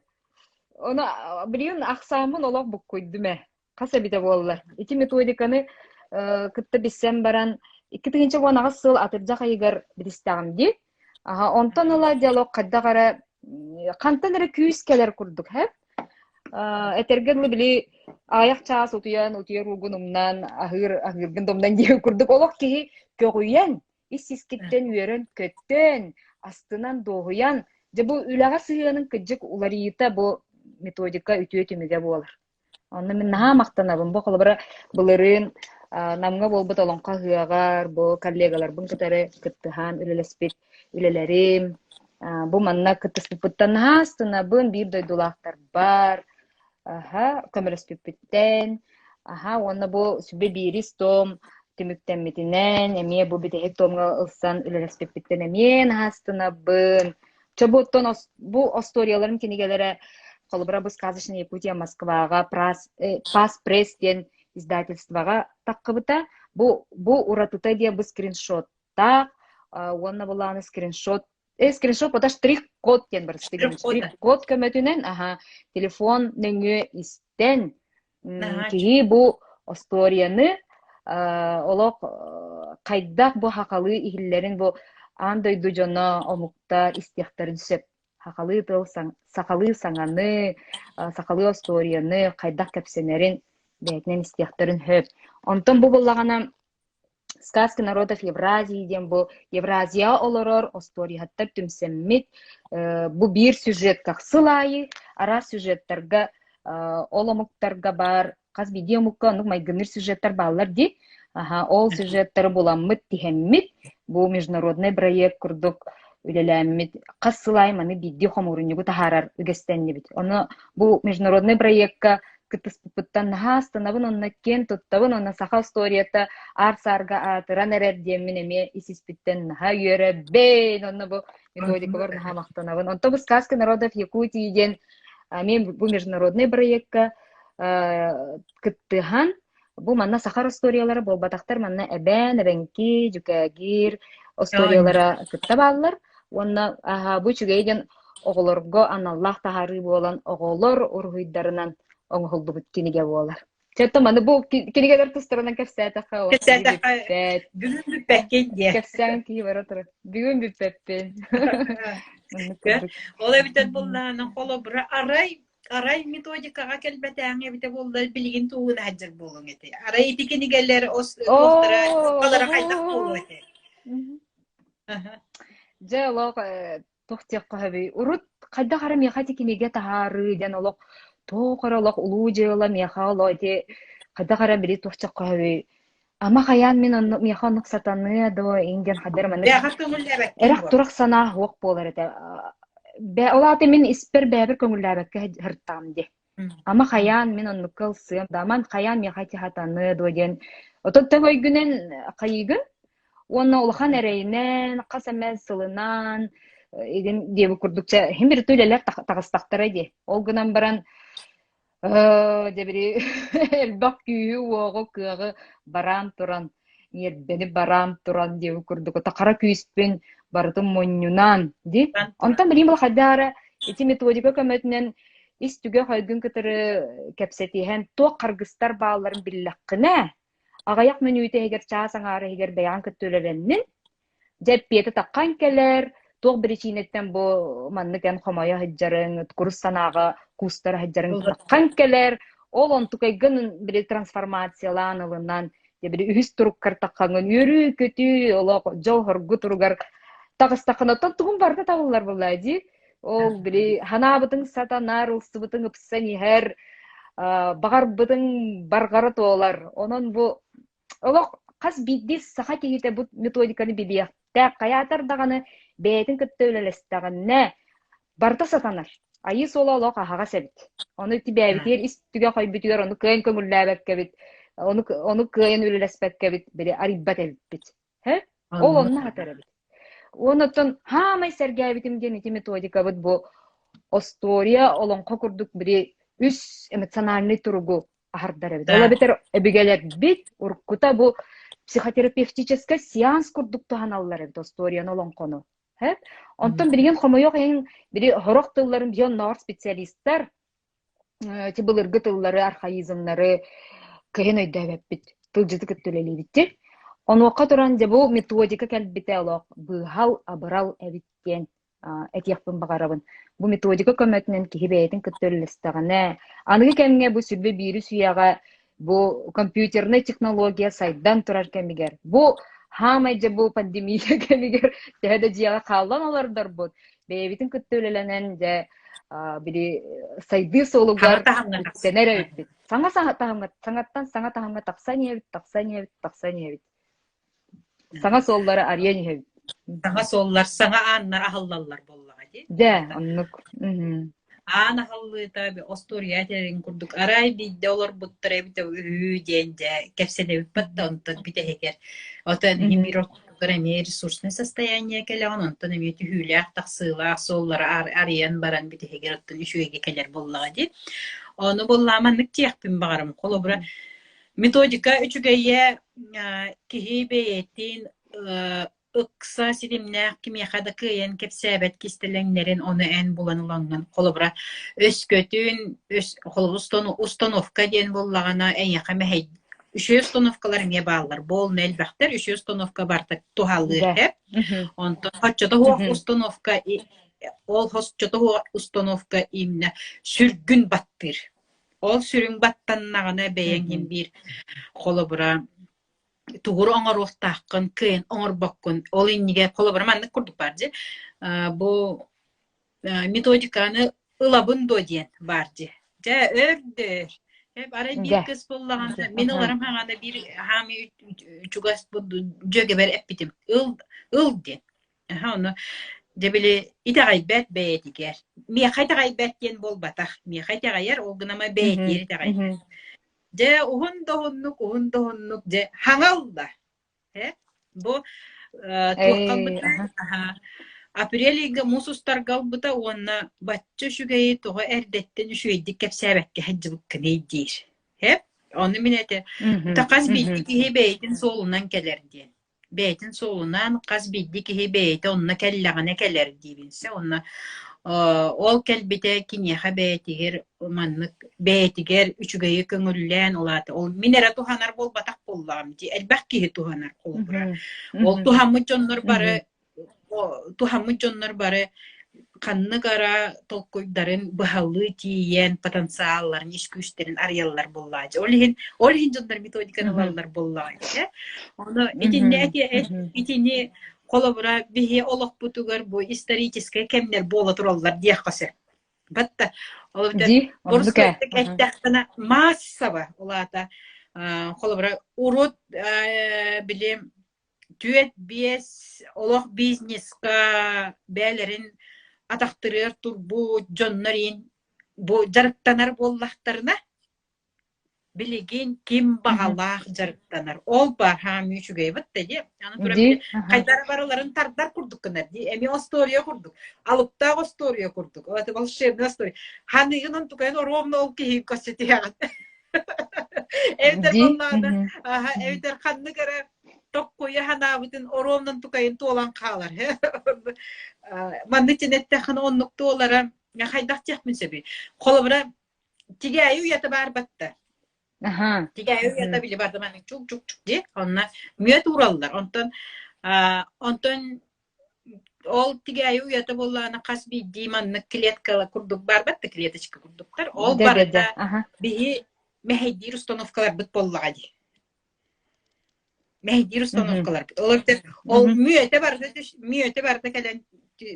Ону билигин ахсааммын олох буккуйдум ээ. Хас эбитэ буоллар. Ити методиканы кытта билсэн баран 2018 сыл атырдьах ыйыгар билистэҕим дии. Аха, онтон ыла диалог хайдах эрэ хантан эрэ күүс кэлэр курдук һэ. Этэргэ дылы били аҕыйах чаас утуйан, утуйар уугун умнан, аһыыр аһыыргын да умнан диэн курдук олох киһи көҕүйэн, ис-искиттэн үөрэн-көттөн, астынан, дуоһуйан, дьэ бу үлэҕэ сыһыанын кырдьык уларыйыыта бу методика үтүө түмүгэ буолар. Онно мин наһаа махтанабын. Бу холобура былырыын Намҥа буолбут Олоҥхо ыһыаҕар бу коллегаларбын кытары кыттыһан үлэлэспит үлэлэрим, бу манна кыттыспыппыттан наһаа астынабын, биир дойдулаахтарбар аһа көмөлөспүппүттэн, аһа уонна бу сүбэ биирис том түмүктэммитинэн эмиэ бу бүтэһик томҥа ылсан үлэлэспиппиттэн эмиэ наһаа астынабын. Чэ бу оттон бу остуоруйаларын кинигэлэрэ холобура бу «Сказочная Якутия» Москваҕа Пас Пресс диэн издательствоҕа таххыбыта. Бу бу уратыта диэн бу скриншоттаах уонна былааны скриншот скриншот пота штрих-код диэн бар штрих-код көмөтүнэн аха телефон нөҥүө истэн Киһи бу остуоруйаны олох хайдах бу хахалыы иһиллэрин бу аан дойду дьоно омуктар истиэхтэрин сөп. Хахалыы тыл, сахалыы саҥаны, сахалыы остуоруйаны хайдах кэпсэнэрин бэйэтинэн истиэхтэрин сөп. Онтон бу буоллаҕына Сказки народов Евразии диэн бу Евразияҕа олорор остуоруйаһыттар түмсэммит бу биир сюжетка сыл аайы араас сюжеттарга ол омуктарга баар хас биирдии омукка оннук майгынныыр сюжеттар бааллар дии. Аха, ол сюжеттары буламмыт, тиһэммит, бу международный проект курдук үлэлээммит хас сыл аайы маны биирдии хомуурунньугу таһаарар үгэстэннибит. Ону бу международный проекка кыттыспыппыттан наһаа астынабын уонна киэн туттабын уонна саха остуоруйата аар-саарга аатыран эрэр диэммин эмиэ ис-испиттэн наһаа үөрэбин онно бу методикабар наһаа махтанабын. Онто бу «Сказки народов Якутии» диэн эмиэ бу международный проекка кыттыһан бу манна сахар остуоруйалара буолбатахтар манна эбээн, эбэҥки, дьүкээгир остуоруйалара кытта бааллар уонна бу үчүгэй диэн оҕолорго аналлаах таһаарыы буолан оҕолор уруһуйдарынан оҥоһуллубут кинигэ буолар. Чэ, маны бу кинигэлэр тустарынан кэпсээтэххэ кэпсээтэххэ бүгүн бүппэккин диэ. Кэпсээн киһи бара турар. Бүгүн бүппэппин. Ол эбитэр буоллаҕына холобура арай арай методикаҕа кэлбэтээҥ эбитэ буоллар билигин тугун сылдьар буолуоҥ этэ. Арай ити кинигэлэр туохтара балара хайдах буолуо этэ. Дьэ олох туох диэххэ сөбүй, урут хайдах эрэ миэхэ ити кинигэ таһаарыы диэн олох туох эрэ олох улуу дьыала миэхэ олох ити хайдах эрэ били туох диэххэ сөбүй, ама хайаан мин оннук миэхэ оннук сатаныа дуо иҥ диэн хайдах эрэ маннык Бэҕэр көҥүллээбэккин эрэх дуо? турах санаа суох буолар этэ. Ол аата мин испэр бэйэбэр көҥүллээбэккэ сырыттаҕым дии. Ама хайаан мин оннукка ылсыам да, аман хайаан миэхэ ити сатаныа дуо диэн отон өйгүнэн хайыыгын уонна улахан эрэйинэн, хас эмэ сылынан игин диэбит курдук чэ иһин бир үлэлэр таҕыстахтара дии. Ол гынан баран дьэ били элбэх күүһү-уоҕу, кыаҕы бараан туран ньиэрбэни бараан туран диэбит курдук хара күүспүн барытын мунньунан дии. Онтон билигин бу хайдах эрэ ити методика көмөтүнэн ис түгэх өйгүн кытары кэпсэтиһэн туох харгыстар баалларын биллэххинэ, аҕыйах мүнүүтэ иһигэр, чаас аҥаара иһигэр бэйэҕин кытта үлэлэннин, Дьэ эппиэтэ таххан кэлэр, туох биричиинэттэн бу маннык эн хомойо сылдьарыҥ, курус санааҕа куустара сылдьарыҥ таххан кэлэр, ол онтукайгын били трансформациялаан ылынан, дьэ били үһүс туруккар таххаҥҥын үөрүү-көтүү, олох дьол-соргу туругар таҕыстаххына, оттон тугун барыта табыллар буоллаа дии. Ол били ханаабытыҥ сатанар, ылсыбытыҥ ыпсан иһэр, баҕарбытыҥ барҕара туолар. Онон бу Олох хас биирдии саха киһитэ бу методиканы билиэхтээх, хайаатар даҕаны бэйэтин кытта үлэлэстэҕинэ барыта сатанар. Айыы суола олох аһаҕас эбит. Ону ити бэйэбитигэр ис түгэх өйбүтүгэр ону кыайан көҥүллээбэккэбит, ону, ону кыайан үлэлэспэккэбит били арыйбат эбиппит. Һэ? Ол онно хатар эбит. Уонна оттон хаамай сэргээбитим диэн ити методикабыт бу остуоруйа олоҥхо курдук били үс эмоциональный туругу аһардар эбит. Ол эбэтэр өбүгэлэрбит уруккута бу психотерапевтическай сеанс курдук туһаналлар эбит остуоруйаны олоҥхону. Онтон билигин хомойуох иһин били сорох тылларын биһи оннооҕор специалистар. Ити былыргы тыллары, архаизмнары кыһын өйдөөбөппүт, тылдьыты кытта үлэлиибит. Онуоха туран дьэ бу методика кэлбитэ олох быыһал, абырал эбит диэн этиэхпин баҕарабын. Бу методика көмөтүнэн киһи бэйэтин кытта үллэстэҕинэ, аныгы кэмҥэ бу 21 үйэҕэ бу компьютернай технология сайдан турар кэмигэр, бу хаамай дьэ бу пандемия кэмигэр төһө да дьиэҕэ хааллан олордорбут, бэйэбитин кытта үлэлэнэн дьэ били сайдыы Саҥа суолугар таһымҥа тахсыы. үктэнэр эбиппит. Саҥа таһымҥа, саҥаттан саҥа таһымҥа тахсан иһэбит, тахсан иһэбит, тахсан иһэбит. Саҥа суоллары арыйан иһэбит. Саҥа суоллар, саҥа ааннар аһыллаллар буоллаҕа дии. Дьэ, оннук. Мгм. Аан аһыллыыта остуоруйа этэрин курдук арай биирдэ олорбуттар эбитэ үһү диэн дьэ кэпсэнэбит да онтон бүтэһигэр отон Мгм. биир ортотугар эмиэ ресурсное состояние кэлэҕин онтон эмиэ түһүүлээх тахсыылаах суоллары арыйан баран бүтэһигэр оттон үчүгэйгэ кэлэр буоллаҕа дии. Ону буоллаҕа маннык диэхпин баҕарым. Холобура, методика үчүгэйэ киһи бэйэтин ыкса ситимнээх кимиэхэ да кыайан кэпсээбэт кистэлэҥнэрин ону эн булан ылаҥҥын холобура өскөтүн өс холобур установка диэн буоллаҕына эйиэхэ мэһэй үчүгэй установкалар эмиэ бааллар буолна элбэхтэр үчүгэй установка барыта туһалыыр Да. эп Мгм. онтон оччото суох Мгм. установка ол оччото суох установка именно сүргүн баттыыр ол сүрүн баттаннаҕына бэйэҥ Мгм. иһин биир холобура тугу оҥоруохтааххын кыайан оҥорбоккун. Ол иннигэр холобура маннык курдук баар дии. Бу методиканы ылабын дуо диэн баар дии. Дьэ, өр-дөр. Арай биир Дьэ. кыс буоллаҕына, мин Аха. ыларым хаҥана биир хаамыы чугас дьүөгэбэр эппитим. Ыл, ыл диэн. Аха, ону дьэ били итэҕэйбэт бэйэтигэр. Миэхэ итэҕэйбэт диэн буолбатах. Миэхэ итэҕэйэр, ол гынама Мгм. бэйэтигэр итэҕэйбэт. Мгм. Дьэ, уһун да уһуннук, уһун да уһуннук, дьэ, хаҥалла. Э, бу туохха Ээ, ылбыта? аха. Аһа, апрель ыйга муус устарга ылбыта уонна бачча үчүгэйи тоҕо эрдэттэн үчүгэйдик кэпсээбэккэ сылдьыбыккыный диир. Э, ону мин этэ, Мгм. хас биирдии Мгм. киһи бэйэтин суолунан кэлэр диэн. Бэйэтин суолунан хас биирдии киһи бэйэтэ онно кэллэҕинэ кэлэр диибин сэ уонна ол кэлбитэ киниэхэ бэйэтигэр маннык бэйэтигэр үчүгэйи көҥүллээн ол аата ол мин эрэ туһанар буолбатах буоллаҕым дии элбэх киһи туһанар холобура Мгм. ол Мгм. туһаммыт дьоннор бары Мгм. туһаммыт дьоннор бары ханнык ара толкуйдарын быһалыы тиийэн потенциалларын ис күүстэрин арыйаллар буоллаачы. Ол иһин ол иһин дьоннор методиканы Мгм. ылаллар буоллаҕа. Ону итиннэ Мгм. эти Мгм. итини холобура биһи олохпутугар бу историческай кэмнэр буола тураллар диэххэ сөп. Батта ол эбэтэр Дии, оннук ээ. боростуойдук Аха. эттэххинэ маассаба ол аата холобура урут били 4-5 олох бизнеска бэйэлэрин атахтарыгар турбут дьоннор иин бу дьарыктанар буоллахтарына, билигин ким Мгм. баҕалаах дьарыктанар. Ол баар хаамыы үчүгэй да дии. Аны туран Дии, били аха. хайдары барыларын тардар курдук гынар дии. Эмиэ остуоруйа курдук. Алыптаах остуоруйа курдук. Ол это волшебная история. Ханыгын онтукайын ровно ол киһи көрсө түһэҕин. Эбэтэр Дии. буоллаҕына, Мгм. аха, эбэтэр ханнык эрэ токкуйа санаабытын оруомнан тукайын туолан хаалар. Маннык дьин эттэххинэ оннук туолара хайдах диэхпин сөбүй? Холобура, тигээйи уйата баар батта. Аха. Тигээйи уйата били барда маннык чук-чук-чук дии. Онно мүөт уураллар. Онтон онтон ол тигээйи уйата буоллаҕына хас биирдии маннык клетка курдук баар батта клеточка курдуктар. Ол Дэ дэ дэ. барыта Аха. биһи мэһэйдиир установкаларбыт буоллаҕа дии. Мэһэйдиир установкаларбыт. Ол эбэтэр ол мүөтэ барыта түс мүөтэ барыта кэлэн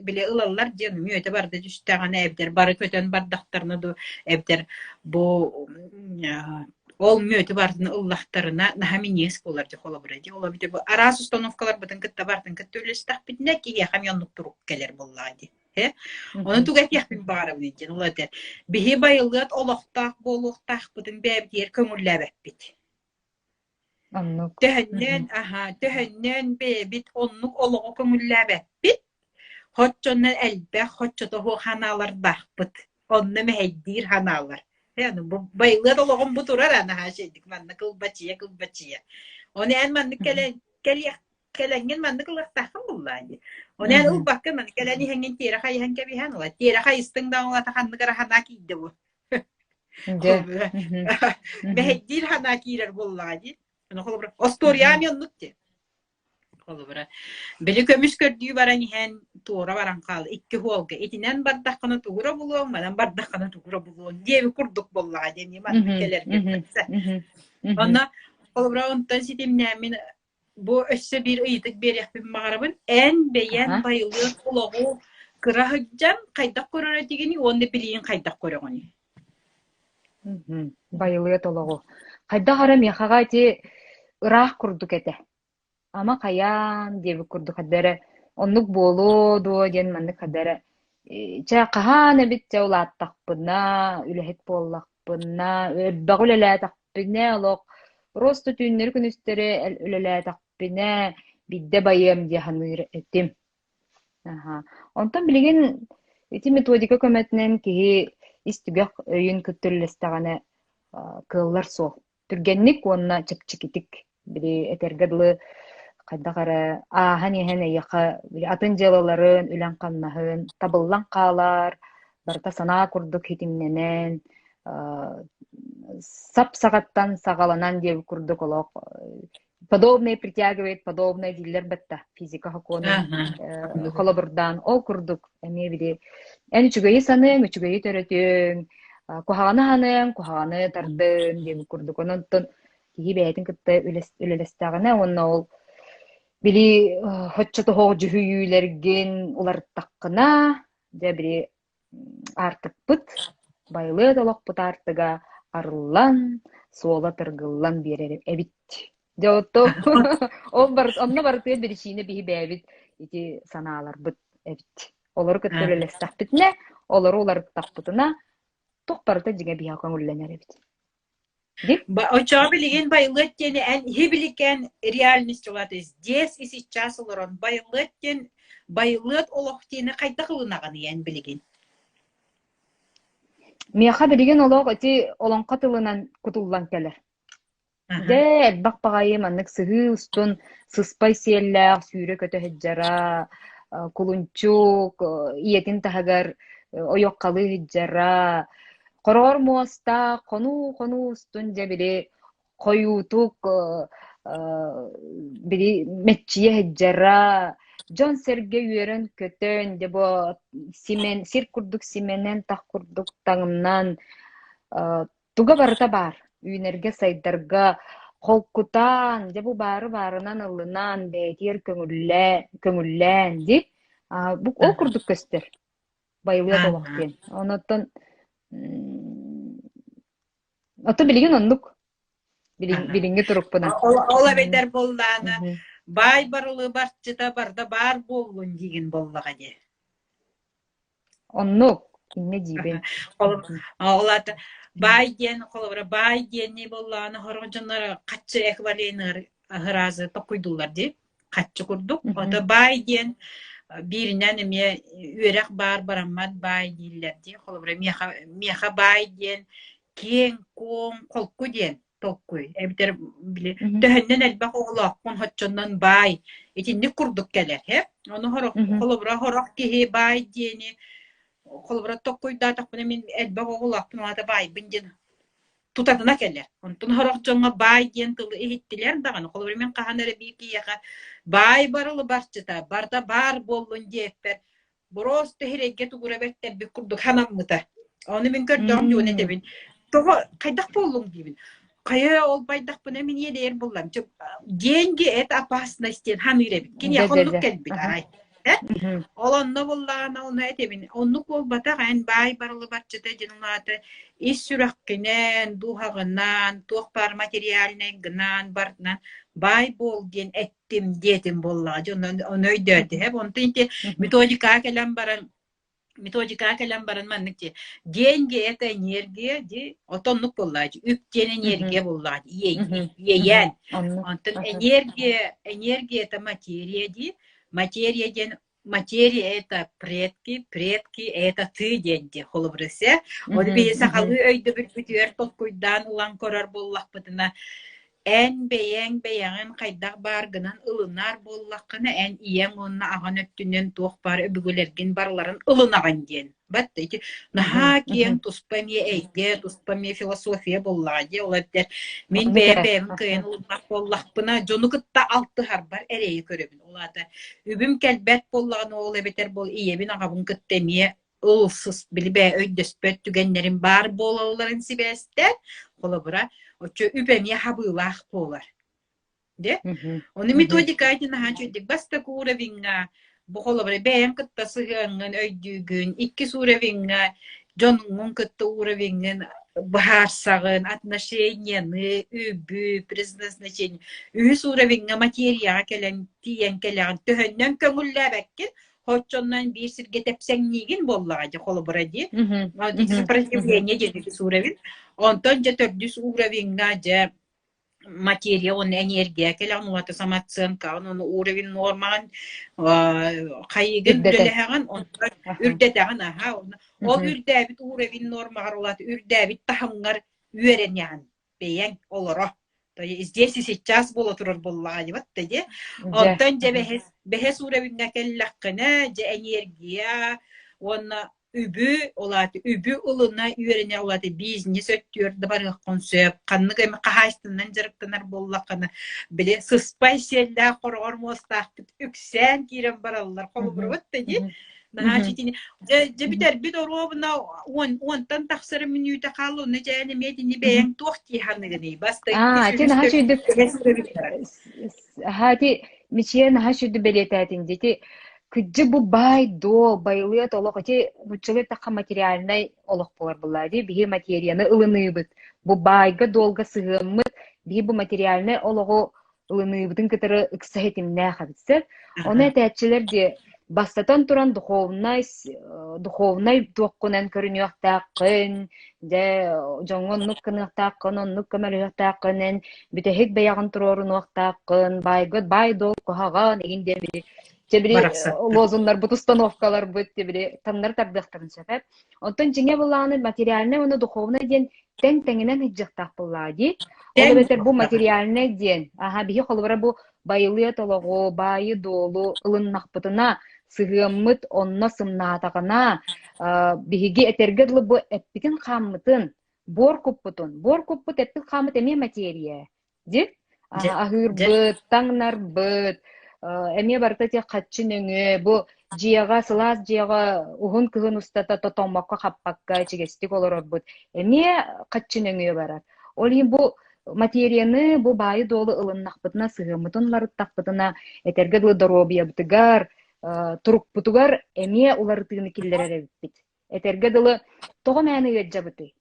били ылаллар диэн мүөтэ барыта түстэҕинэ эбэтэр бары көтөн бардахтарына дуу эбэтэр бу ол мүөтү барытын ыллахтарына наһаа минньигэс буолар дии холобура дии. Ол эбэтэр бу араас установкаларбытын кытта барытын кытта үлэлэстэхпитинэ киһиэхэ эмиэ оннук турук кэлэр буоллаҕа дии. Ону тугу этиэхпин баҕарабын диэн ол этэр биһи байылыат олохтоох буолуохтаахпытын бэйэбитигэр көҥүллээбэппит. Оннук. Төһөннөөн, аһа, төһөннөөн бэйэбит оннук олоҕу көҥүллээбэппит, хоччонно элбэх, хоччото суох ханаалардаахпыт. Онно мэһэйдиир ханаалар. Э, бу байылыат олоҕум бу турар а наһаа үчүгэйдик манна кылбачыйа кылбачыйа. Ону эн маннык кэлэн кэлиэх кэлэҥҥин маннык ылыахтааххын буллаа дии. Ону эн ылбаккын маны кэлэн иһэҥҥин тиэрэ хайыһан кэбиһэн ыла. Тиэрэ хайыстыҥ да оҥото ханнык эрэ санаа киирдэ бу. Дьэ. Холобура, Мгм. Мгм. мэһэйдиир санаа киирэр буоллаҕа дии. Аны холобура, Мгм. остуоруйаам оннук дии. Холобура, били көмүс көрдүү баран иһэн туора баран хаал икки уолга итинэн бардаххына тугура булуоҥ, манан бардаххына тугура булуоҥ диэби курдук буоллаҕа диэн маннык Мгм. кэлэргэ Мгм. Мгм. Мгм. Онно холобура онтон ситимнээммин бу өссө биир ыйытык биэриэхпин баҕарабын. Эн бэйэн Аха. байылыат олоҕу кыра сылдьан хайдах көрөр этигиний уонна билигин хайдах көрөҕүнүй? Мгм. Байылыат олоҕу. Хайдах эрэ миэхэҕэ ити ыраах курдук этэ. Ама хайаан диэбит курдук хайда эрэ оннук буолуо дуо диэн маннык хайда эрэ чэ хаһаан эбит чэ улааттахпына, үлэһит буоллахпына, элбэҕи үлэлээтэхпинэ олох просто түүннэри-күнүстэри үлэлээтэхпинэ биирдэ байыам дии саныыр этим. Аһа. Онтон билигин ити методика көмөтүнэн киһи ис түгэх өйүн кытта үллэстэҕинэ кыаллар суол. Түргэнник уонна чэпчэкитик били этэргэ дылы хайдах эрэ ааһан иһэн эйиэхэ били атын дьыалаларын, үлэҥ-хамнаһын табыллан хаалар, барыта санаа курдук ситимнэнэн, сап саҕаттан саҕаланан диэбит курдук олох подобное притягивает подобное дииллэр бэтта физика сокуонун холобурдаан ол курдук эмиэ били эн үчүгэйи саныаҥ үчүгэйи төрөтүөҥ куһаҕаны саныаҥ куһаҕаны тардыаҥ диэбит курдук онон киһи бэйэтин кытта үлэлэстэҕинэ уонна ол били оччотоһоох дьүһүйүүлэргин уларыттаххына дьэ били Аартыкпыт, байылыат олохпут аартыга арыллан, суола тыргыллан биэрэр эбит. Дьэ ото ол бар онно барытыгар биричиинэ биһи бэйэбит ити санааларбыт эбит. Олору кытта үлэлэстэхпитинэ, олору уларыттахпытына, туох барыта дьиҥэ биһиэхэ көҥүллэнэр эбит. Оччоҕо билигин байылыат диэни эн иһи-биликэн реальность улаата здесь и сейчас олорон байылыат диэн байылыат олох диэни хайдах ылынаҕыный эн билигин? Миэхэ билигин олох ити олоҥхо тылынан кутуллан кэлэр. Дьэ, элбэх баҕайы маннык сыһыы устун сыспай сиэллээх сүүрэ-көтө сылдьара, кулунчук ийэтин таһыгар ойуоххалыы сылдьара, Хороҕор муостаах, хонуу-хонуу устун дьэ били хойуутук били мэччийэ сылдьара, дьон-сэргэ үөрэн-көтөн, дьэ бу симэн, сир курдук симэнэн, тах курдук таҥнан, туга барыта баар. Үүнэргэ-сайдарга холкутаан, дьэ бу баары-баарынан ылынан, бэйэтигэр көҥүллээ, көҥүллээн дии. Бу ол курдук көстөр. Байылыат олох диэн. Онуттан Ото билигин оннук. Билиҥҥи турукпунан. Ол, ол эбэтэр буоллаана баай барылы барчыта барда баар буоллун диигин буоллаҕа дии. Оннук. Иннэ диибин. Ол аата баай диэн холобура баай диэнни буоллаҕына сорох дьоннор хаччы эквиваленыгар аһыраазы токкуйдууллар дии хаччы курдук. Ото баай диэн бииринэн эмиэ үөрэх баар бараммат баай дииллэр дии. Холобура миэхэ, миэхэ баай диэн киэҥ-куоҥ холку диэн толкуй. Эбэтэр били төһөннөн элбэх оҕолооххун хоччоннон баай итинник курдук кэлэр һэ. Ону сорох холобура сорох киһи баай диэни холобура токкуйдаатахпына мин элбэх оҕолоохпун аата баайбын диэн тутатына кэлэр. Онтон сорох дьоҥҥо баай диэн тылы иһиттилэр даҕаны, холобура мин хаһан эрэ биир киһиэхэ баай барылы барчыта, барыта баар буоллун диэппэр, боруоста иһирэйгэ тугура бэртэрбит курдук санаммыта. Ону мин көрдөҕүм дьуон этэбин. Тоҕо хайдах буоллуҥ диибин. Хайа ол байдахпына мин иэдэйэр буллам. Деньги это опасность диэн ханыыр эбит. Киниэхэ оннук кэлбит арай. Ол онно буллаҕына ону этэбин. Оннук буолбатах эн баай барылы барчыта диэн улаата ис сүрэххинэн, дууһаҕынан, туох баар материальнай гынан барытынан баай буол диэн эттим диэтим буоллаҕа. Дьон ону өйдөөтү. Онтон ити методикаҕа кэлэн баран методикаҕа кэлэн баран маннык дии деньги это энергия дии отоннук буоллаҕа дии үп диэн энергия буоллаҕа дии иэйээн онтон энергия энергия это материя дии материя диэн материя это предки предки это ты диэн дии холобура ол биһи сахалыы өйдөбүлбүтүгэр толкуйдаан ылан көрөр буоллахпытына. Эн бэйэҥ бэйэҕин хайдах бааргынан ылынар буоллаххына, эн ийэҥ уонна аҕан өттүнэн туох баар өбүгэлэргин барыларын ылынаҕын диэн. Бат ити наһаа киэҥ туспа эмиэ эйгэ, туспа эмиэ философия буоллаҕа дии. Ол эбэтэр мин Оннук бэйэм ээ. бэйэбин кыайан ылыммат буоллахпына, дьону кытта алтыһарбар эрэйи көрөбүн. Ол аата үбүм кэлбэт буоллаҕына, ол эбэтэр буол ийэбин аҕабын кытта эмиэ ылсыс били бэйэ өйдөспөт түгэннэрим баар буолалларын сибээстээн, холобура, оччо үп эмиэ хабыылаах буолар. Дьэ, ону методика ити наһаа үчүгдүк бастакы уровеҥҥа бу холобура бэйэҥ кытта сыһыаҥҥын өйдүүгүн, иккис уровеҥҥа дьонуҥҥун кытта уровеҥҥын быһаарсаҕын, отношенияны, үбү, предназначение. Үһүс уровеҥҥа материяҕа кэлэн тиийэн кэлэҕин, төһөннөн көҥүллээбэккин, Хоччоннон биир сиргэ тэпсэҥниигин буоллаҕа дии холобура дии. Сопротивление диэн үһүс уровень. Онтон дьэ төрдүс уровеҥҥа дьэ материя уонна энергия кэлэҕин уота самооценкаҕын уонна уровень нормаҕын хайыгын Үрдэтэн. үлэлэһэҕин онтон үрдэтэҕин аха ол үрдээбит уровень нормаҕар улаат үрдээбит таһымҥар үөрэнэҕин бэйэҥ олоро. То есть здесь и сейчас буола турар буоллаҕа дьыбат да дии. Онтон дьэ бэһис, бэһис уровеньҥа кэллэххинэ, дьэ энергия уонна үбү, ол аата үбү ылына үөрэнэ, ол аата бизнес өттүгэр да барыаххын сөп. Ханнык эмэ хаһаайыстыбанан дьарыктанар буоллаххына, били сыспай сиэллээх хороҕор муостаахпыт үксээн киирэн бараллар. Холобурубут да дии. Наһаа итини дьэ дьэ бүтэрбит оруобуна уон уонтан тахсар мүнүүтэ хаалла онно дьээн эмиэ итини бэйэҥ туох дии саныгыный бастакы Аа, ити үһүс наһаа төрдүс үчүгдүк бэһис аһаа ити Мичийэ наһаа үчүгдүк бэлиэтээтиҥ дии. Ити кырдьык бу баай-дуол, байылыат олох ити нууччалыы эттэххэ материальнай олох буолар буоллаҕа дии. Биһи материяны ылыныыбыт. Бу баайга-дуолга сыһыаммыт биһи бу материальнай олоҕу ылыныыбытын кытары ыкса ситимнээх эбит сөп. Ону этээччилэр диэ бастатан туран духовнай духовнай туоххунан көрүнүөхтээххин, дьэ дьоҥҥо оннук гыныахтааххын, оннук көмөлөһүөхтээххин, эн бүтэһик бэйэҕин туруорунуохтааххын, баайгыт баай-дуол куһаҕан игин диэн били чэ били лозуннарбыт, установкаларбыт били таҥнары тардыахтарын сөп ээ. Оттон дьиҥэ былааны материальнай уонна духовнай диэн тэҥ тэҥинэн сылдьыахтаах буоллаҕа дии. Ол эбэтэр бу материальнай диэн, аһа биһи холобура бу байылыат олоҕу, баайы-дуолу ылыннахпытына, сыһыаммыт онно сымнаатаҕына, биһиги этэргэ дылы бу эппитин-хааммытын, буор куппутун, буор куппут эппит-хааммыт эмиэ материя. Дьи аһыырбыт, таҥнарбыт, эмиэ барыта ити хаччы нөҥүө бу дьиэҕэ, сылаас дьиэҕэ уһун кыһын устата тотоҥмокко-хаппакка ичигэстик олорорбут эмиэ хаччы нөҥүө барар. Ол иһин бу материяны, бу баайы-дуолу ылыннахпытына, сыһыаммытын уларыттахпытына, этэргэ дылы доруобуйабытыгар, турукпутугар эмиэ уларытыыны киллэрэр эбиппит. Этэргэ дылы, тоҕо мээнэ ыалдьабытый?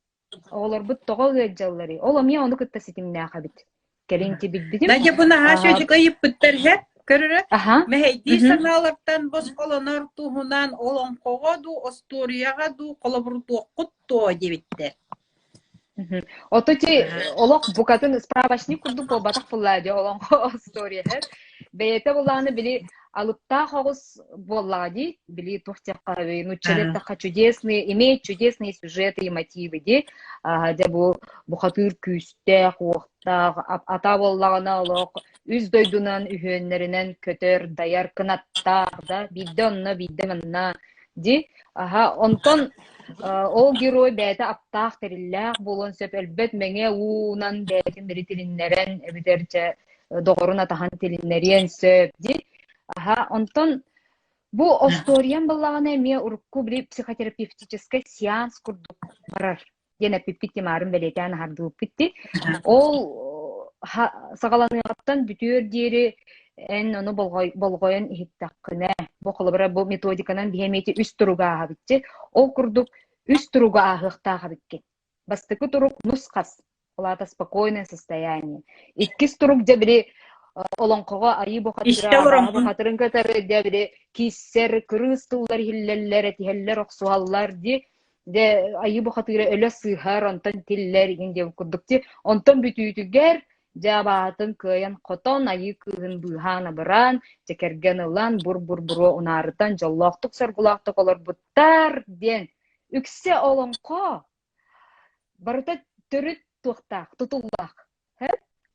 Оҕолорбут тоҕо ыалдьалларый? Ол эмиэ ону кытта ситимнээх эбит. Кэлин ити билбитим. Надя бу наһаа сүөдүк ыйыппыттар иһэ көрөрө Аха. мэһэйдиир санаалартан босхолонор туһунан олоҥхоҕо дуу, остуоруйаҕа дуу холобурдуоххут дуо диэбиттэр. Ото ити олох букатын справочник курдук буолбатах буоллаа дии олоҥхо остуоруйа Бэйэтэ булааны били алыптаах оҕус буоллаҕа дии, били туох диэххэ нууччалыы эттэххэ чудесные, имеет чудесные сюжеты и мотивы дии. Дьэ бу бухатыыр күүстээх, уохтаах, ата буоллаҕына олох үс дойдунан үһүөннэринэн көтөр, дайар, кынаттаах да, биирдэ онно, биирдэ манна дии. Аха, онтон ол герой бэйэтэ аптаах тэриллээх буолуон сөп, өлбөт мэҥэ уунан бэйэтин били тилиннэрэн эбэтэр чэ доҕорун атаһын тилиннэриэн сөп дии. Аха, онтон бу остуоруйам буоллаҕына эмиэ урукку били психотерапевтическай сеанс курдук барар диэн эппиппит тимаарын бэлиэтээн аһардыбыппыт дии. Ол саҕаланыаҕыттан бүтүөр диэри эн ону болҕойон иһиттэххинэ, бу холобура бу методиканан биһи эмиэ ити үс туругу ааһабытчы. Ол курдук үс туругу ааһыахтаах эбиккин. Бастакы турук нус-хас, ол аата спокойное состояние. Иккис турук дьэ били олоҥхоҕо айыы бухатыра, абааһы бухатырын кытары дьэ били кииссэр, кырыыс тыллар иһиллэллэр, этиһэллэр, охсуһаллар дии. Дьэ айыы бухатыыра өлө сыыһар, онтон тиллэр игин диэн курдук дии. Онтон бүтүүтүгэр дьэ абааһытын кыайан хотон, айыы кыыһын быыһаан абыраан, дьэ кэргэн ылан, бур-бур-буруо унаарытан, дьоллоохтук-соргулаахтык олорбуттар диэн үксэ олоҥхо барыта төрүт туохтаах, тутуллаах.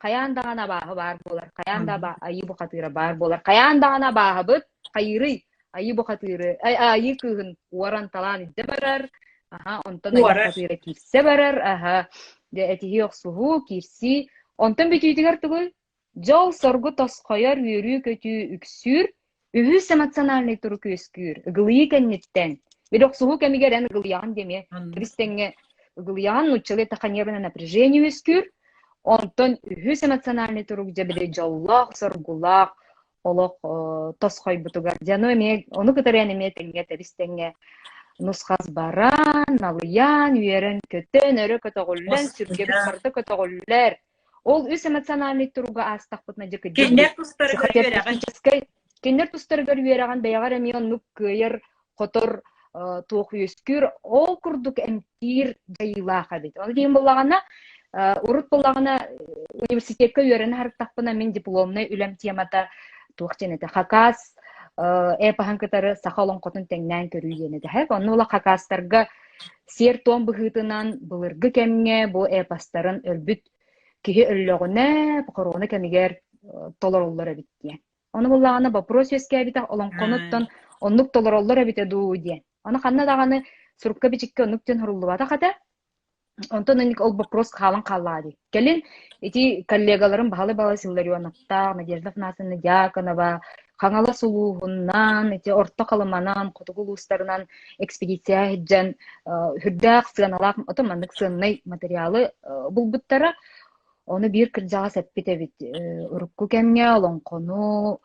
Хайаан даҕаны абааһы баар буолар, хайаан да айыы бухатыыра баар буолар, хайаан даҕаны абааһыбыт хайыырый? Айыы бухатыыры, айыы кыыһын уоран талаан илдьэ барар, аха, онтон айыы бухатыыра киирсэ барар, аха, дьэ этиһии охсуһуу, киирсии. Онтон бүтүүтүгэр тугуй? Дьол-соргу тосхойор, үөрүү-көтүү үксүүр, үһүс эмоциональнай турук үөскүүр. Ыгылыйыы кэнниттэн. Били охсуһуу кэмигэр эн ыгылыйаҕын диэмиэ. Тэбис тэҥҥэ ыгылыйаҕын, нууччалыы эттэххэ нервное напряжение үөскүүр. Онтон үһүс эмоциональнай турук дьэ били дьоллоох, соргулаах олох тосхойбутугар. Дьэ ону эмиэ ону кытары эн эмиэ тэҥҥэ тэбис тэҥҥэ нус-хас баран, налыйан, үөрэн-көтөн, өрө көтөҕүллэн, сүргэбит барыта көтөҕүллэр. Ол үс эмоциональный туруга аастахпытына дьэ кырдьык Кинилэр тустарыгар үөрэҕин. кинилэр тустарыгар үөрэҕин бэйэҕэр эмиэ оннук кыайар, хотор туох үөскүүр, ол курдук эмтиир дьайыылаах эбит. Ону диэн буоллаҕына, урут буоллаҕына университекка үөрэнэ сырыттахпына мин дипломнай үлэм темата туох диэн этэ, хакас эпоһын кытары саха олоҥхотун тэҥнээн көрүү диэн этэ. Онно ыла хакастарга Сиэр-туом быһыытынан былыргы кэмҥэ бу эпостарын өлбүт киһи өллөҕүнэ, хоруона кэмигэр толороллор эбит диэн. Ону буоллаҕына боппуруос үөскээбитэ олоҥхонуттан оннук толороллор эбитэ дуу диэн. Ону ханна даҕаны сурукка-бичиккэ оннук диэн суруллубатах этэ. Онтон инник ол боппуруос хаалан хааллаҕа дии. Кэлин ити коллегаларым Баһылай Балай Илларионовтаах, Надежда Афанасьевна Дьяконова, Хаҥалас улууһунан, ити Орто Халыманан, хотугу улуустарынан экспедиция сылдьан сүрдээх сыаналаах, ото маннык сыаннай материалы булбуттара. Ону биир кырдьаҕас эппит эбит, урукку кэмҥэ олоҥхону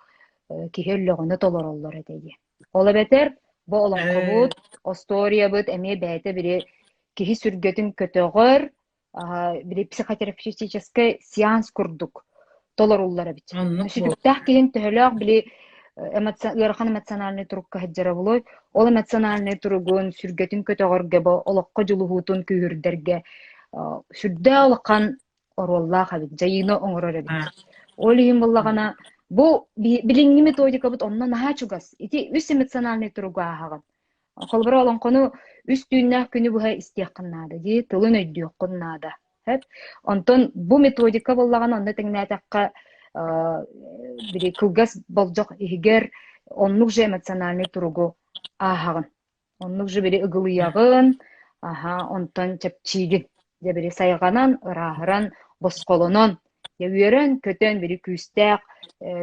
киһи өллөҕүнэ толороллор этэ диэн. Ол эбэтэр бу олоҥхобут, остуоруйабыт эмиэ бэйэтэ били киһи сүргэтин көтөҕөр, били психотерапевтическай сеанс курдук толоруллар эбит. Сүтүктээх киһин төһөлөөх били ыарахан эмоциональнай турукка сылдьара буолуой, ол эмоциональнай туругун сүргэтин көтөҕөргө бу олоххо дьулуһуутун күүһүрдэргэ сүрдээх улахан оруоллаах эбит, дьайыыны оҥорор эбит. Ол иһин буоллаҕына, бу билиҥҥи методикабыт онно наһаа чугас. Ити үс эмоциональнай туругу ааһаҕын. Холобура, олоҥхону үс түүннээх күнү быһа истиэххин наада дии, тылын өйдүөххүн наада. Онтон бу методика буоллаҕына, онно тэҥнээтэххэ, били кылгас болдьох иһигэр оннук же эмоциональнай туругу ааһаҕын. Оннук же били ыгылыйаҕын, аһа, онтон чэпчиигин. Дьэ били сайҕанан, ырааһыран, босхолонон, дьэ үөрэн-көтөн били күүстээх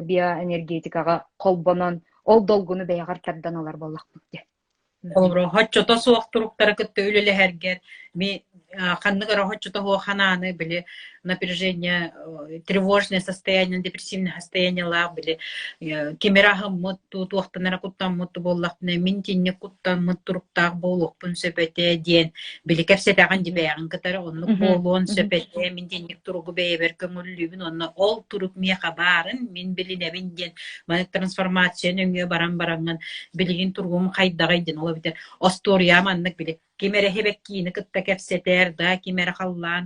биоэнергетикаҕа холбонон, ол долгуну бэйэҕэр тардан ылар буоллахпыт дии. Холобура, оччото суох туруктары кытта үлэлэһэргэр ми ханнык эрэ оччото суох ханааны били напряжение, тревожное состояние, депрессивное состояниелаах били ким эрэ аһыммыт дуу, туохтан эрэ куттаммыт дуу буоллахпына, мин итинник куттаммыт туруктаах буолуохпун сөп этэ диэн били кэпсэтэҕин дии бэйэҕин кытары оннук буолуон сөп этэ, мин итинник туругу бэйэбэр көҥүллүүбүн уонна ол турук миэхэ баарын мин билинэбин диэн маннык трансформация нөҥүө баран бараҥҥын билигин туругум хайдаҕый диэн ол эбэтэр остуоруйа маннык били ким эрэ һибэккиини кытта кэпсэтэр да ким эрэ халлаан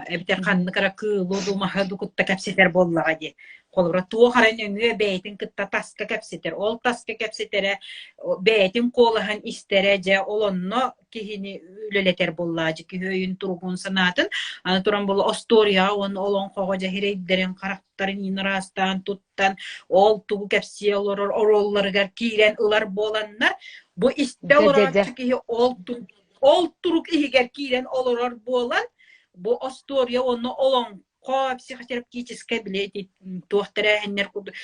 эбэтэр ханнык эрэ кыылы дуу маһы дуу кытта кэпсэтэр буоллаҕа дии холобура туох эрэ нөҥүө бэйэтин кытта таска кэпсэтэр ол таска кэпсэтэрэ бэйэтин куолаһын истэрэ дьэ ол онно киһини үлэлэтэр буоллаа дьэ киһи өйүн туругун санаатын аны туран буолла остуоруйаҕа уонна олоҥхоҕо дьэ сирэйдэрин харахтарын иин ыраастаан туттан ол тугу кэпсии олорор оруолларыгар киирэн ылар буоланнар бу истэ олорооччу киһи ол ол турук иһигэр киирэн олорор буолан бу остуоруйа уонна олоҥхо психотерапевтическай били туох тэрээһиннэр курдук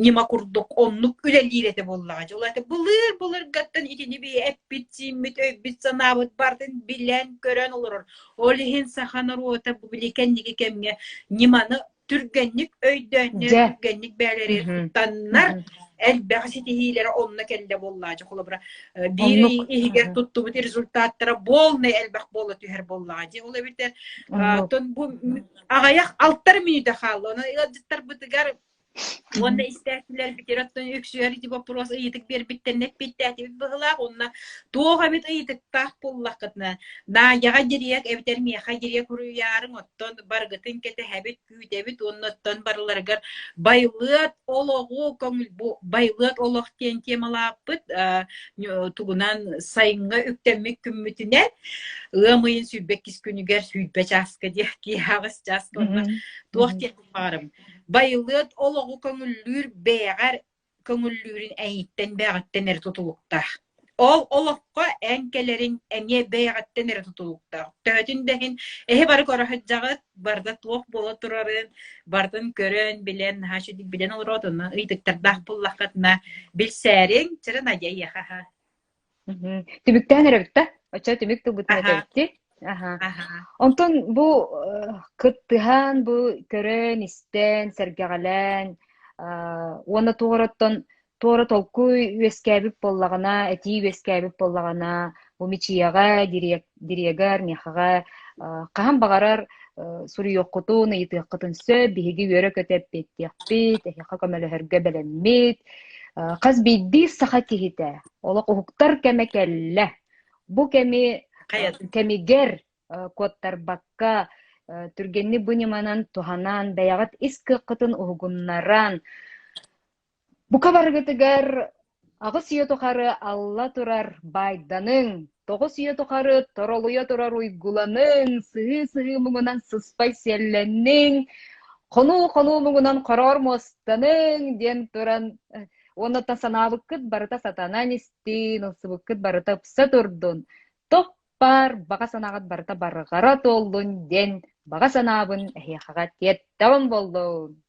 ньыма курдук оннук үлэлиир этэ буоллаҕа. Ол это былыр былыргаттан итини би эппит-сииммит, өйбүт-санаабыт барытын билэн-көрөн олорор. Ол иһин саха норуота бу били кэнники кэмҥэ ньыманы түргэнник өйдөөннөр, түргэнник бээлэри туттаннар элбэх ситиһиилэрэ онно кэллэ буоллаачы. Холобура, биир иһигэр туттубут результаттара полный элбэх буола түһэр буоллаҕа дии. Ол эбэтэр тон бу аҕыйах алтар мүнүүтэ хаалла. Онон ыалдьыттарбытыгар. Уонна истээччилэрбитигэр оттон үксүгэр ити боппуруос ыйытык биэрбиттэрин эппиэттээтибит быһыылаах уонна туох эбит ыйытыктаах буоллаххытына Надяҕа дириэк эбэтэр миэхэ дириэк уруйаарыҥ оттон барыгытын кэтэһэбит, күүтэбит уонна оттон барыларыгар байылыат олоҕу көҥүл бу байылыат олох диэн темалааппыт тугунан сайыҥҥа үктэммит күммүтүнэн ыам ыйын 22 күнүгэр 20 чааска диэх киэһэ аҕыс чааска онно туох диэхпин баҕарабын Байылыат олоҕу көҥүллүүр бэйэҕэр көҥүллүүрүн эйиттэн бэйэҕиттэн эрэ тутулуктаах. Ол олоххо эн кэлэриҥ эмиэ бэйэҕиттэн эрэ тутулуктаах. Төһөтүн да иһин эһи бары көрө сылдьаҕыт, барыта туох буола турарын барытын көрөн, билэн, наһаа үчүгүйдүк билэн олороот, онно ыйытыктардаах буоллаххытына билсээриҥ, чэрэ Надя эйиэхэ аһа. Түмүктээн эрэбит да? Оччо түмүк тылбытын этэбит Аха. Онтон бу кыттыһан, бу көрөн, истэн, сэргэҕэлээн уонна туораттан туора толкуй үөскээбит буоллаҕына, этии үөскээбит буоллаҕына, бу Мичийэҕэ, дириэгэр, миэхэҕэ хаһан баҕарар суруйуоххутун, ыйытыаххытын сөп, биһиги үөрэ-көтө эппиэттиэхпит, эһиэхэ көмөлөһөргө бэлэммит. Хас биирдии саха киһитэ олох уһуктар кэмэ кэллэ. Бу кэми кэмигэр куоттарбакка, түргэнник бу ньыманан туһанан, бэйэҕит ис кыаххытын уһугуннаран, Бука барыгытыгар аҕыс үйэ тухары алла турар баайданыҥ, тоҕус үйэ тухары торолуйа турар уйгуланыҥ, сыһыы-сыһыы муҥунан сыспай сиэллэнниҥ, хонуу-хонуу муҥунан хороор муостаныҥ диэн туран уонна санаабыккыт барыта сатанан истин, ылсыбыккыт барыта ыпса турдун, туох баар баҕа санааҕыт барыта барҕара туоллун диэн баҕа санаабын эһиэхэҕэ тиэртэҕим буоллун.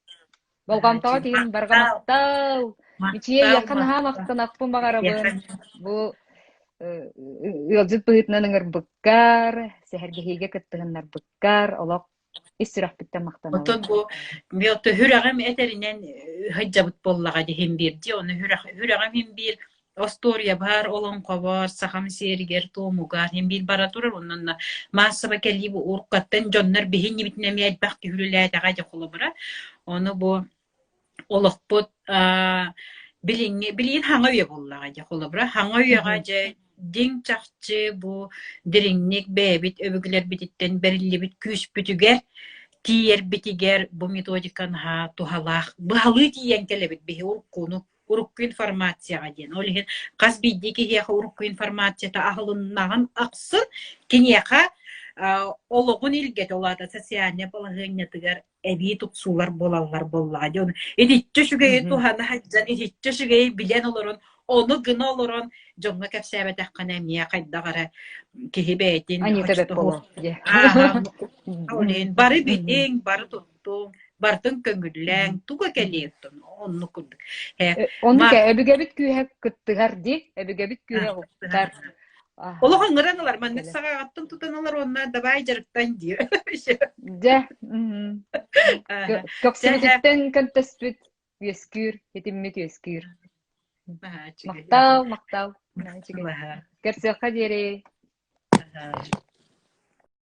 Болҕомтоҕут иһин барҕа махтал! Мичийэ эйиэхэ наһаа махтанахпын баҕарабын. Бу ыалдьыт быһыытынан ыҥырбыккар, сэһэргэһиигэ кыттыһыннарбыккар олох ис сүрэхпиттэн махтанабын. Оттон бу сүрэҕим этэринэн сылдьабыт буоллаҕа дии биир дии, ону сүрэҕим иһин биир остуоруйабар, олоҥхобор, сахам сиэригэр-туомугар иһин биир бара турар. Онон маассаба кэлии бу уруккаттан дьоннор биһиннибитин эмиэ элбэх киһи үлэлээтэҕэ дьэ холобура. Ону бу олохпут билиҥҥи билигин хаҥа үйэ буоллаҕа дьэ холобура хаҥа үйэҕэ дьэ дьиҥ чахчы бу дириҥник бэйэбит өбүгэлэрбититтэн бэриллибит күүспүтүгэр тиийэрбитигэр бу методика наһаа туһалаах быһалыы тиийэн кэлэбит биһи уруккуну урукку информацияҕа диэн. Ол иһин хас биирдии киһиэхэ урукку информацията аһылыннаҕын ахсын киниэхэ олоҕун илгэтэ, ол аата социальнай балаһыанньатыгар эбии тупсуулар буолаллар буоллаҕа дии. Ону итиччэ үчүгэйи туһана сылдьан, итиччэ үчүгэйи билэн олорон, ону гына олорон дьоҥҥо кэпсээбэтэххинэ эмиэ хайдах эрэ киһи бэйэтин Аньыыта бэрт буолуо дии. Ол иһин бары билиҥ, бары туттуҥ, барытын көҥүллээҥ, туга кэлиэ оттон оннук курдук. Оннук өбүгэбит күүһэ кыттыһар дии, өбүгэбит күүһэ уһуктар. Олох ыҥыран ылар, маннык саҕаҕыттан тутан ылар уонна давай дьарыктан диир. Дьэ, көхсүбүтүттэн көнтөспүт үөскүүр, итиммит үөскүүр. Махтал, махтал. Көрсүөххэ диэри.